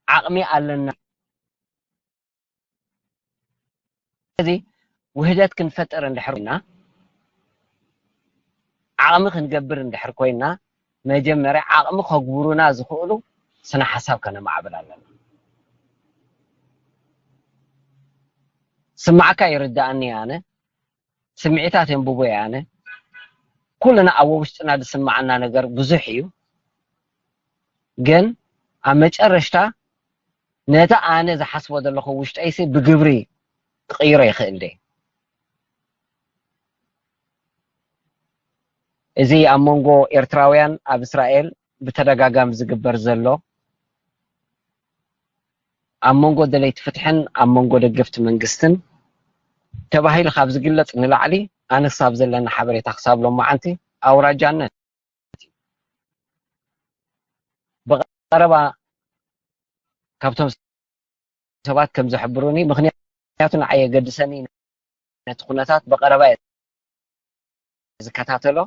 ዓቕሚ ኣለና። እዚ ውህደት ክንፈጥር እንድሕር ኮይና ዓቕሚ ክንገብር እንድሕር ኮይና መጀመርያ ዓቕሚ ከግብሩና ዝኽእሉ ስነ ሓሳብ ከነማዕብል ኣለና። ስማዕካ ይርዳእኒ ኣነ ስምዒታት የንብቦ እየ ኣነ። ኩልና ኣብ ውሽጥና ዝስማዓና ነገር ብዙሕ እዩ። ግን ኣብ መጨረሽታ ነቲ ኣነ ዝሓስቦ ዘለኹ ውሽጠይሲ ብግብሪ ክቕይሮ ይኽእል ድየ? እዚ ኣብ መንጎ ኤርትራውያን ኣብ እስራኤል ብተደጋጋሚ ዝግበር ዘሎ ኣብ መንጎ ደለይቲ ፍትሕን ኣብ መንጎ ደገፍቲ መንግስትን ተባሂሉ ካብ ዝግለጽ ንላዕሊ ኣነ ክሳብ ዘለኒ ሓበሬታ ክሳብ ሎማዓንቲ ኣውራጃነት እዩ። ብቐረባ ካብቶም ሰባት ከም ዝሕብሩኒ ምክንያቱ ንዓይ የገድሰኒ ነቲ ኩነታት ብቐረባ እየ ዝከታተሎ።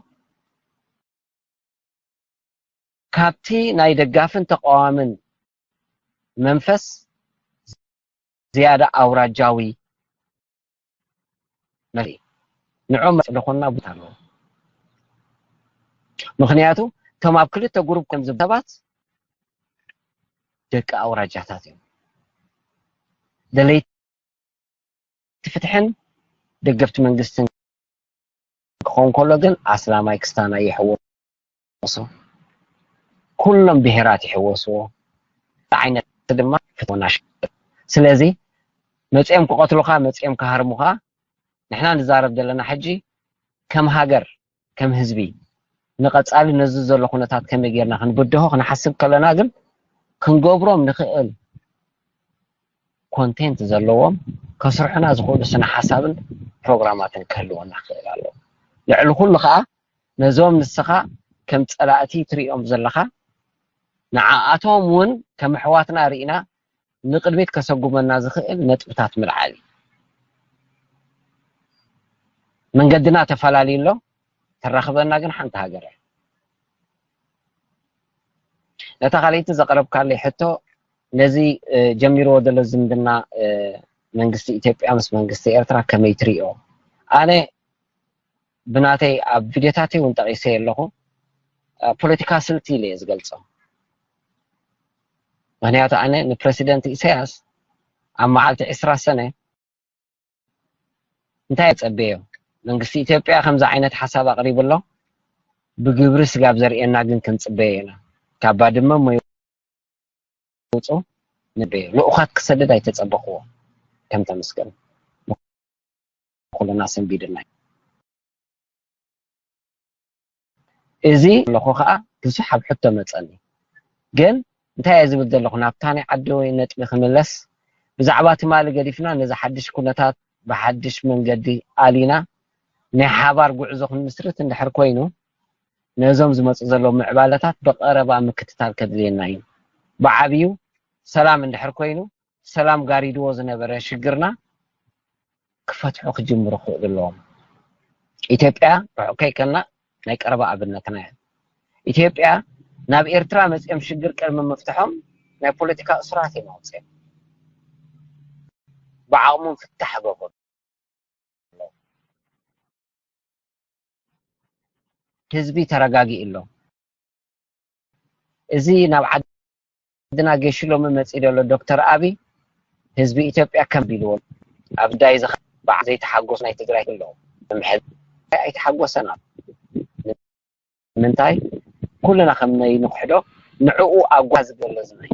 ካብቲ ናይ ደጋፍን ተቃዋምን መንፈስ ዝያዳ ኣውራጃዊ መሪ ንዖም መፅለኾና ቦታ ኣለዎ። ምክንያቱ እቶም ኣብ ክልተ ግሩፕ ከም ሰባት ደቂ ኣውራጃታት እዮም። ደለይቲ ፍትሕን ደገፍቲ መንግስትን ክኸውን ከሎ ግን ኣስላማይ ክስታናይ ይሕወሶ፣ ኩሎም ብሄራት ይሕወስዎ ዓይነት ድማ ፍትወና ሸጥ። ስለዚ መፅኦም ክቐትሉኻ መፅኦም ክሃርሙኻ ንሕና ንዛረብ ዘለና ሕጂ ከም ሃገር ከም ህዝቢ ንቐፃሊ ነዚ ዘሎ ኩነታት ከመይ ጌርና ክንብድሆ ክንሓስብ ከለና ግን ክንገብሮም ንኽእል ኮንቴንት ዘለዎም ከስርሑና ዝኽእሉ ስነ ሓሳብን ፕሮግራማትን ክህልወና ክኽእል ኣለዎ። ልዕሊ ኩሉ ከዓ ነዞም ንስኻ ከም ፀላእቲ ትሪኦም ዘለኻ ንዓኣቶም እውን ከም ኣሕዋትና ርኢና ንቕድሚት ከሰጉመና ዝኽእል ነጥብታት ምልዓል እዩ። መንገድና ተፈላለዩ ኣሎ። ተራኽበና ግን ሓንቲ ሃገር እያ። ነታ ካልኣይቲ ዘቕረብካለይ ሕቶ፣ ነዚ ጀሚርዎ ዘሎ ዝምድና መንግስቲ ኢትዮጵያ ምስ መንግስቲ ኤርትራ ከመይ ትሪኦ? ኣነ ብናተይ ኣብ ቪድዮታተይ እውን ጠቒሰ ኣለኹ። ፖለቲካ ስልቲ ኢለ እየ ዝገልጾ። ምክንያቱ ኣነ ንፕረሲደንት ኢሳያስ ኣብ መዓልቲ ዕስራ ሰነ እንታይ እየ ጸበዮ? መንግስቲ ኢትዮጵያ ከምዚ ዓይነት ሓሳብ ኣቕሪቡ ኣሎ። ብግብሪ ስጋብ ዘርእየና ግን ክንጽበዮ ኢና። ካብ ባድመ እሞ ይውጹ ንጽበዮ። ልኡኻት ክሰድድ ኣይተጸበኽዎ። ከም ተመስገን ኩልና ሰንቢድና። እዚ ኣለኹ ከኣ ብዙሕ ኣብ ሕቶ መጸኒ። ግን እንታይ እየ ዝብል ዘለኹ፣ ናብታ ናይ ዓዲ ወይ ነጥቢ ክምለስ፣ ብዛዕባ ትማሊ ገዲፍና ነዚ ሓድሽ ኩነታት ብሓድሽ መንገዲ ኣሊና ናይ ሓባር ጉዕዞ ክንምስርት እንድሕር ኮይኑ፣ ነዞም ዝመጹ ዘለዉ ምዕባለታት ብቐረባ ምክትታል ከድልየና እዩ። ብዓብዩ ሰላም እንድሕር ኮይኑ፣ ሰላም ጋሪድዎ ዝነበረ ሽግርና ክፈትሑ ክጅምሩ ክኽእሉ ኣለዎም። ኢትዮጵያ ርሑቕ ከይከና ናይ ቀረባ ኣብነትና እያ። ኢትዮጵያ ናብ ኤርትራ መጺኦም ሽግር ቅድሚ ምፍትሖም ናይ ፖለቲካ እሱራት እዮም ኣውጺኦም። ብዓቕሞም ፍታሕ ገበሩ። ህዝቢ ተረጋጊኡ ኣሎ። እዚ ናብ ዓድና ጌሹ ሎሚ መጺኡ ዘሎ ዶክተር ኣቢ ህዝቢ ኢትዮጵያ ከም ቢልዎ ኣብ ዳይ ዝኸ በዓ ዘይተሓጎስ ናይ ትግራይ ኣለዉ። ምሕድ ኣይተሓጎሰን ኣሎ። ንምንታይ? ኩልና ከም ናይ ንክሕዶ ንዕኡ ኣጓ ዝገለ ዝናይ።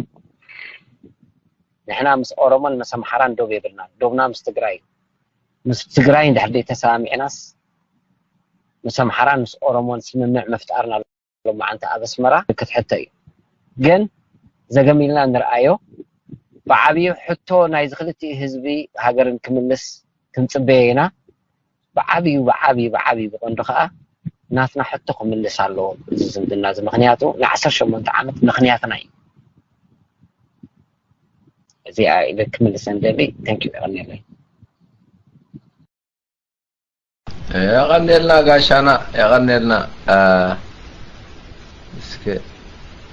ንሕና ምስ ኦሮሞን ምስ ኣምሓራን ዶብ የብልናን። ዶብና ምስ ትግራይ እዩ። ምስ ትግራይ እንድሕር ደይ ተሰማሚዕናስ ምስ ኣምሓራን ምስ ኦሮሞን ስምምዕ ምፍጣርና ሎማዓንቲ ኣብ ኣስመራ ምልክት ሕቶ እዩ። ግን ዘገም ኢልና ንርኣዮ። ብዓብዩ ሕቶ ናይዚ ክልቲኡ ህዝቢ ሃገርን ክምልስ ክንጽበዮ ኢና። ብዓብዩ፣ ብዓብዩ፣ ብዓብዩ ብቐንዱ ከኣ ናትና ሕቶ ክምልስ ኣለዎ እዚ ዝምድና እዚ። ምኽንያቱ ንዓሰርተ ሸሞንተ ዓመት ምኽንያትና እዩ። እዚኣ ኢለ ክምልሰን ደሊ። Thank you፣ የቐንየለይ። የቐንየልና ጋሻና፣ የቐንየልና። እስከ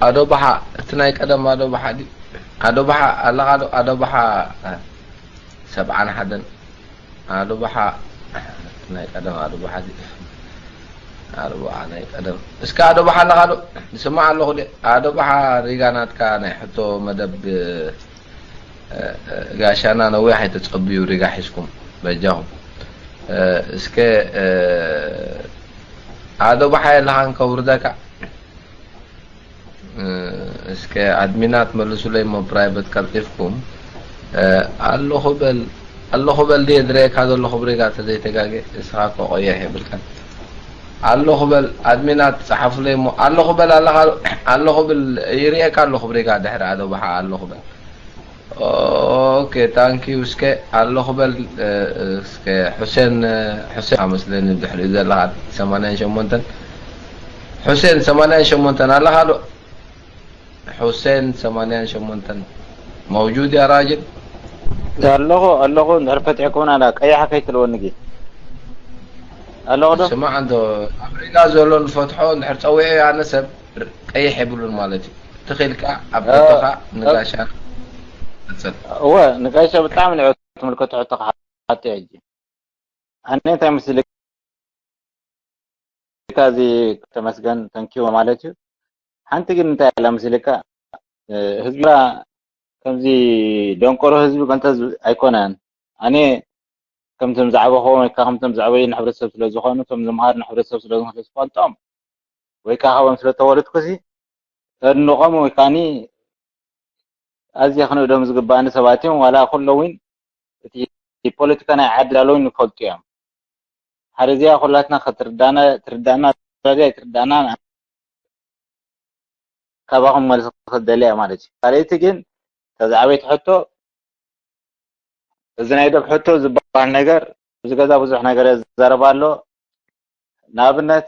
ኣዶ ባሓ፣ እቲ ናይ ቀደም ኣዶ ባሓ ድዩ? ኣዶ ባሓ ኣለኻ ዶ? ኣዶ ባሓ ሰብዓን ሓደን ኣዶ ባሓ፣ እቲ ናይ ቀደም ኣዶ ባሓ ድዩ? ኣዶ ባሓ ናይ ቀደም። እስከ ኣዶ ባሓ ኣለኻ ዶ? ንስማዕ ኣለኹ ድየ? ኣዶ ባሓ ሪጋ ናትካ ናይ ሕቶ መደብ ጋሻና ነዊሕ ኣይተጸብዩ ሪጋ ሒዝኩም በጃኹም። እስከ ኣዶ ባሓ የለኻን ከውርደካ። እስከ ኣድሚናት መልሱለይ እሞ ፕራይቨት ቀልጢፍኩም። ኣለኹ በል ኣለኹ በል ድየ ዝረየካ ዘለኹ ብሪጋ ተዘይተጋገ እስኻ እኮ ቆየሕ የብልካን። ኣለኹ በል ኣድሚናት ጸሓፉለይ እሞ ኣለኹ በል ኣለኻ ኣለኹ ብል ይርእየካ ኣለኹ ብሪጋ ድሕሪ ኣዶ ባሓ ኣለኹ በል። ኦኬ ታንኪዩ እስከ ኣለኹ በል እስከ ሑሴን ሑሴን ኣመስለኒ ድሕሪኡ ዘለኻ ሰማንያን ሸሞንተን ሑሴን ሰማንያን ሸሞንተን ኣለኻ ዶ? ሑሴን ሰማንያን ሸሞንተን መውጁድ ያ ራጅል ኣለኹ ኣለኹ እንድሕር ፈትሕኩም ኣላ ቀያሕ ከይትልወኒ ጊ ኣለኹ ዶ? ስማዕ እንዶ ኣብ ሪጋ ዘሎ ንፈትሖ እንድሕር ጸዊዑ ኣነ ሰብ ቀይሕ የብሉን ማለት እዩ። ትኽኢልካ ኣብ ሕቶኻ ንጋሻ ቀጽል። እወ ንጋሻ ብጣዕሚ ንዑ ትምልከቶ ሕቶ ክሓቶ ሕጂ ኣነ እንታይ መስልካ እዚ ተመስገን ተንኪዩ ማለት እዩ። ሓንቲ ግን እንታይ ኣላ መስልካ ህዝብና ከምዚ ደንቆሮ ህዝቢ ቀንተ ኣይኮነን። ኣነ ከምቶም ዝዓበኹዎም ወይ ከዓ ከምቶም ዘዕበዩኒ ሕብረተሰብ ስለ ዝኾኑ እቶም ዝምሃሩ ንሕብረተሰብ ስለ ዝኾኑ ዝፈልጦም ወይ ከዓ ካብኦም ስለ ተወለድኩሲ ከድንቖም ወይ ከዓኒ ኣዝየ ክንእዶም ዝግባኣኒ ሰባት እዮም። ዋላ ኩሎ እውን እቲ ፖለቲካ ናይ ዓዲ ዳሎ እውን ይፈልጡ እዮም። ሓደ እዚኣ ኩላትና ክትርዳና ትርዳና ዛዚኣ ኣይትርዳና ካባኹም መልሲ ክደሊ እያ ማለት እዩ። ካልኣይቲ ግን ተዛዕበይቲ ሕቶ እዚ ናይ ዶብ ሕቶ ዝበሃል ነገር ኣብዚ ገዛ ብዙሕ ነገር ይዛረብ ኣሎ። ንኣብነት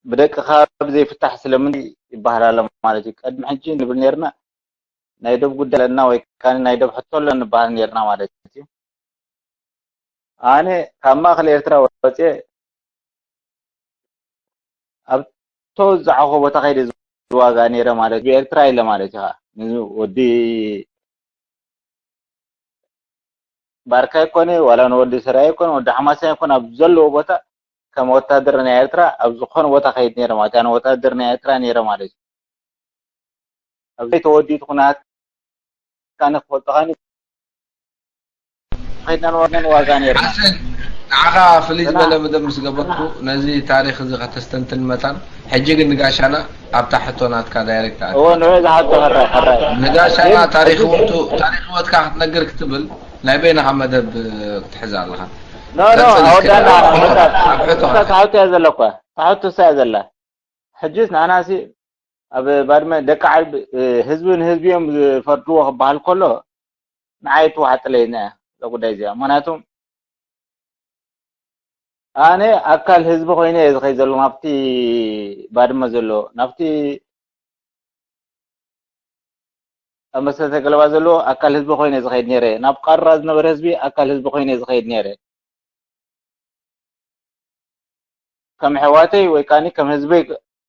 ብደቅኻ ብዘይፍታሕ ስለምንታይ ይበሃል ኣሎ ማለት እዩ። ቅድሚ ሕጂ ንብል ነርና ናይ ዶብ ጉዳይ ኣለና ወይ ከዓ ናይ ዶብ ሕቶ ኣሎ ንበሃል ነርና ማለት እዩ። ኣነ ካብ ማእኸል ኤርትራ ወፅየ ዝዓኾ ቦታ ከይደ ዝዋጋ ነይረ ማለት እዩ። ኤርትራ የለ ማለት እዩ። ወዲ ባርካ ይኮነ ዋላ ንወዲ ሰራይ ይኮነ ወዲ ሓማሳ ይኮነ ኣብ ዘለዎ ቦታ ከም ወታደር ናይ ኤርትራ ኣብ ዝኾነ ቦታ ከይድ ነይረ ማለት እዩ። ኣነ ወታደር ናይ ኤርትራ ነይረ ማለት እዩ። ኣብዚ ተወዲት ኩናት ካነ ክፈልጦ ካኒ ከይድና ንወርደን ዋጋ ነይርና። ሓሰን፣ ንዓኻ ፍልይ ዝበለ መደብ ምስ ገበርኩ፣ ነዚ ታሪኽ እዚ ከተስተንትን መታን፣ ሕጂ ግን ንጋሻና ኣብታ ሕቶ ናትካ ዳይሬክት ኣት-፣ እዎ፣ ንዑ ዝሓቶ ሕራይ፣ ሕራይ። ንጋሻና ግን ታሪኽ ሕጂ ህይወቱ፣ ታሪኽ ህይወትካ ክትነግር ክትብል፣ ናይ በይንኻ መደብ ክትሕዝ ኣለኻ። ኖ፣ ኖ፣ ቀጽል እስከ። ኣወዳና፣ ኣብ ሕቶ፣ ኣብ ሕቶ። ታሕቱ እያ ዘለኳ። ታሕቱ እሳ እያ ዘላ። ሕጅስ ንኣናሲ ኣብ ባድመ ደቂ ዓርቢ፣ እ፣ ህዝቢ ንህዝቢ እዮም ዝፈርድዎ ክበሃል ከሎ፣ ንዓይ ትዋሓጥለይ እያ እዛ ጉዳይ እዚኣ። ምኽንያቱ ኣነ ኣካል ህዝቢ ኮይነ እየ ዝኸይድ ዘሎ ናብቲ ባድመ ዘሎ፣ ናብቲ ኣብ መሰረተ ገለባ ዘሎ ኣካል ህዝቢ ኮይነ ዝኸይድ ነይረ። ናብ ቃራ ዝነበረ ህዝቢ ኣካል ህዝቢ ኮይነ ዝኸይድ ነይረ። ከም ኣሕዋተይ ወይ ከኣኒ ከም ህዝበይ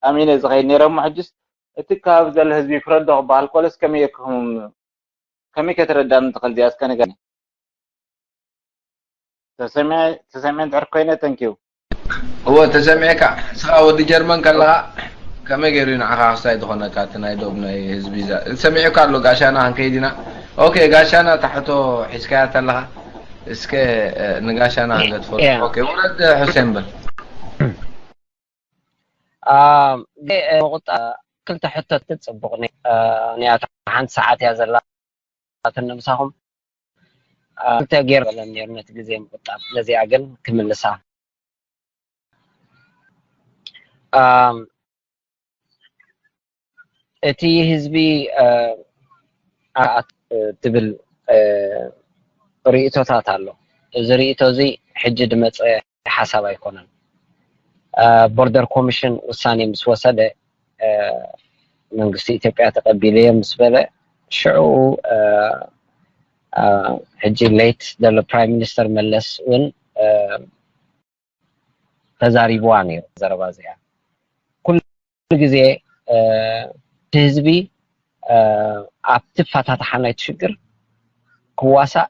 ኣሚነ ዝኸይድ ነይረ። እሞ ሕጅስ እቲ ከባቢ ዘሎ ህዝቢ ፍረዶ ክበሃል ከሎስ ከመይ ኢኹም፣ ከመይ ከተረዳኒ ትኽእል? እዚኣ እስከ ንገረኒ። ተሰሚዐ-፣ ተሰሚዐ እንድሕር ኮይነ፣ thank you። እወ፣ ተሰሚዕካ። ንስኻ ወዲ ጀርመን ከለኻ ከመይ ገይሩ እዩ ንዓኻ ክስታይ ዝኾነካ? እቲ ናይ ዶብ ናይ ህዝቢ ዘ-፣ ሰሚዑካ ኣሎ። ጋሻና ክንከይድ ኢና። ኦኬ፣ ጋሻና ታሕቶ ሒዝካያ ተለኻ፣ እስከ፣ እ፣ ንጋሻና ክንገድፎ። ያ። ኦኬ፣ ውረድ፣ ሑሴን በል። አ፣ እ፣ ቁጣ ክልተ ሕቶት ጽቡቕ ነ-፣ እ፣ ንያታ ሓንቲ ሰዓት እያ ዘላ። ኣትን ንምሳኹም፣ አ፣ ክልተ ገይር በለን ነይሩ ነቲ ግዜ ምቁጣብ። ነዚኣ ግን ክምልሳ። አ፣ እቲ ህዝቢ፣ እ፣ ኣት-፣ እ፣ ትብል፣ እ፣ ርእይቶታት ኣሎ። እዚ ርእይቶ እዚ ሕጂ ዝመጸ ሓሳብ ኣይኮነን። እ፣ ቦርደር ኮሚሽን ውሳኔ ምስ ወሰደ፣ እ፣ መንግስቲ ኢትዮጵያ ተቐቢለዮ ምስ በለ፣ ሽዑ፣ እ፣ እ፣ ሕጂ ሌት ዘሎ ፕራይም ሚኒስተር መለስ እውን፣ እ፣ ተዛሪብዋ ነይሩ ዘረባ እዚኣ። ኩሉ ግዜ፣ እ፣ እቲ ህዝቢ፣ እ፣ ኣብቲ ኣፈታትሓ ናይቲ ሽግር ክዋሳእ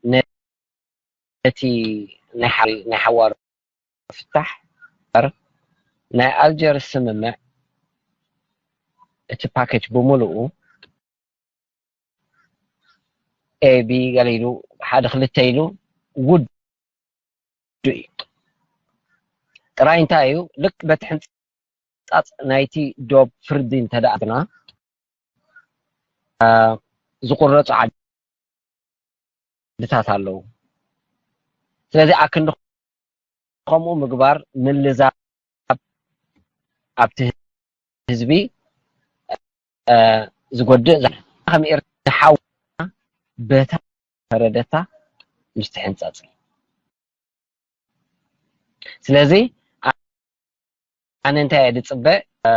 ነቲ ናይ ሓ-፣ ናይ ሓዋሩ ፍታሕ እምበር ናይ ኣልጀርስ ስምምዕ እቲ ፓኬጅ ብምሉኡ ኤ ቢ ገለ ኢሉ ሓደ ክልተ ኢሉ ውዱ እዩ። ጥራይ እንታይ እዩ? ልክ በቲ ሕንጻጽ ናይቲ ዶብ ፍርዲ እንተ ደኣ ኣትና፣ እ፣ ዝቑረጹ ዓድታት ኣለዉ። ስለዚ ኣክንዲ ከምኡ ምግባር ምልዛብ ኣብቲ ህዝቢ፣ እ፣ ዝጎድእ ዛ-፣ ከም ኤርትራ ሓው በታ ፈረደታ ምስ ትሕንጸጽ። ስለዚ ኣ-፣ ኣነ እንታይ እየ ዝጽበ፣ እ፣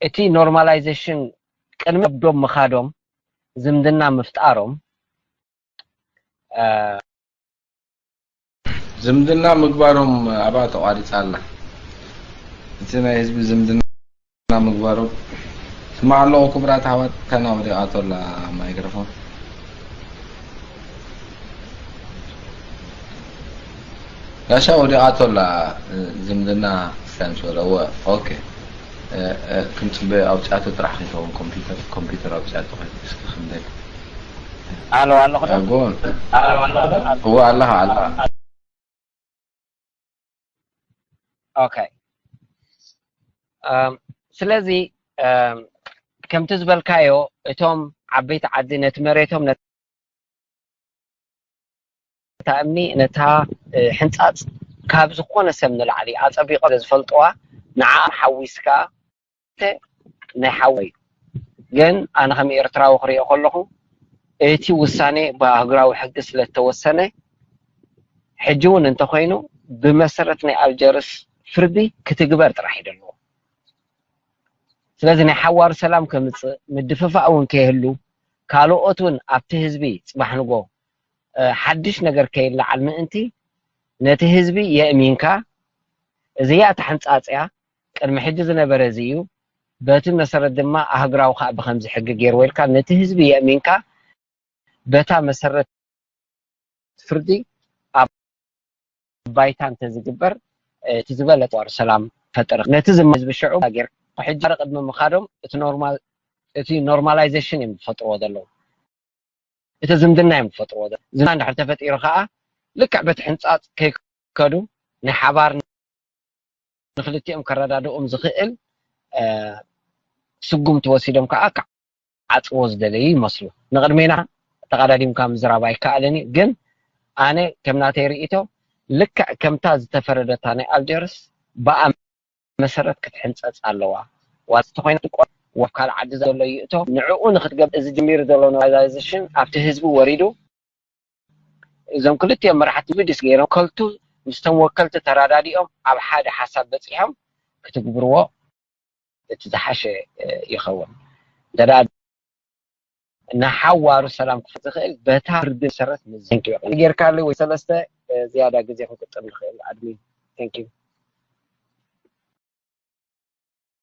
እቲ ኖርማላይዜሽን ቅድሚ ኣብ ዶብ ምኻዶም ዝምድና ምፍጣሮም፣ እ፣ ዝምድና ምግባሮም ኣብኣ ተቋሪጻ ኣላ። እቲ ናይ ህዝቢ ዝምድና ምግባሮም። ስማዕ ኣለኹ ክቡራት ኣሕዋት፣ ተና ወዲቓቶ ኣላ ማይክሮፎን። ጋሻ ወዲቓቶ ኣላ፣ ዝምድና ስታይምስ ወደ፣ እወ፣ ኦኬ። እ፣ እ፣ ክንጽበ ኣውጺኣቶ ጥራሕ ከይከውን ኮምፒውተር፣ ኮምፒውተር ኣውጺኣቶ ከይ-፣ እስኪ ክንደይ። ኣሎ፣ ኣለኹ ዶ? ኣጎን። ኣሎ፣ ኣለኹ ዶ? እወ፣ ኣለኻ፣ ኣለኻ። ኦኬ። እም፣ ስለዚ፣ እም፣ ከምቲ ዝበልካዮ፣ እቶም ዓበይቲ ዓዲ ነቲ መሬቶም፣ ነታ እምኒ፣ ነታ፣ እ፣ ሕንጻጽ ካብ ዝኾነ ሰብ ንላዕሊ ኣጸቢቖም ስለ ዝፈልጥዋ፣ ንዓኣ ሓዊስካ ናይ ሓወይ። ግን ኣነ ከም ኤርትራዊ ክሪኦ ከለኹ፣ እቲ ውሳኔ ብኣህጉራዊ ሕጊ ስለ ዝተወሰነ፣ ሕጂ እውን እንተኾይኑ ብመሰረት ናይ ኣልጀርስ ፍርዲ ክትግበር ጥራሕ እዩ ዘለዎ። ስለዚ ናይ ሓዋሩ ሰላም ከምጽእ፣ ምድፍፋእ እውን ከይህሉ፣ ካልኦት እውን ኣብቲ ህዝቢ ጽባሕ ንጎ፣ እ፣ ሓድሽ ነገር ከይለዓል ምእንቲ፣ ነቲ ህዝቢ የእሚንካ፣ እዚኣ ተሕንጻጽያ ቅድሚ ሕጂ ዝነበረ እዚ እዩ። በቲ መሰረት ድማ ኣህግራዊ ከዓ ብከምዚ ሕጊ ገይርዎ ኢልካ ነቲ ህዝቢ የእሚንካ በታ መሰረት ፍርዲ ኣብ ባይታ እንተዝግበር እቲ ዝበለጠ ዋር ሰላም ፈጠረ። ነቲ ዝማ ህዝቢ ሽዑ ጌር ሕጂ ቅድሚ ምኻዶም እቲ ኖርማል እቲ ኖርማላይዜሽን እዮም ዝፈጥርዎ ዘለዉ። እቲ ዝምድና እዮም ዝፈጥርዎ ዘለዉ። ዝምድና እንድሕር ተፈጢሩ ከዓ ልክዕ በቲ ሕንፃፅ ከይከዱ ናይ ሓባር ንክልቲኦም ከረዳድኦም ዝኽእል ስጉምቲ ወሲዶም ከዓ ክዓፅዎ ዝደለዩ ይመስሉ። ንቅድሜና ተቀዳዲምካ ምዝራብ ኣይከኣልን እዩ። ግን ኣነ ከም ናተይ ርእይቶ ልክዕ ከምታ ዝተፈረደታ ናይ ኣልጀርስ ብኣ መሰረት ክትሕንፀፅ ኣለዋ። ዋት ተኮይና ትቆ ወብ ካልእ ዓዲ ዘሎ ይእቶ ንዕኡ ንክትገብ እዚ ጀሚሩ ዘሎ ኖርማላይዜሽን ኣብቲ ህዝቢ ወሪዱ እዞም ክልቲኦም መራሕቲ ቪዲስ ገይሮም ከልቱ ምስቶም ወከልቲ ተራዳዲኦም ኣብ ሓደ ሓሳብ በፂሖም ክትግብርዎ እቲ ዝሓሸ ይኸውን። እንተ ንሓዋሩ ሰላም ክፈ ዝኽእል በታ ፍርዲ መሰረት ንዘንኪ ጌርካሉ ወይ ሰለስተ ዝያዳ ግዜ ክንቅጥም ንኽእል ኣድሚን። Thank you።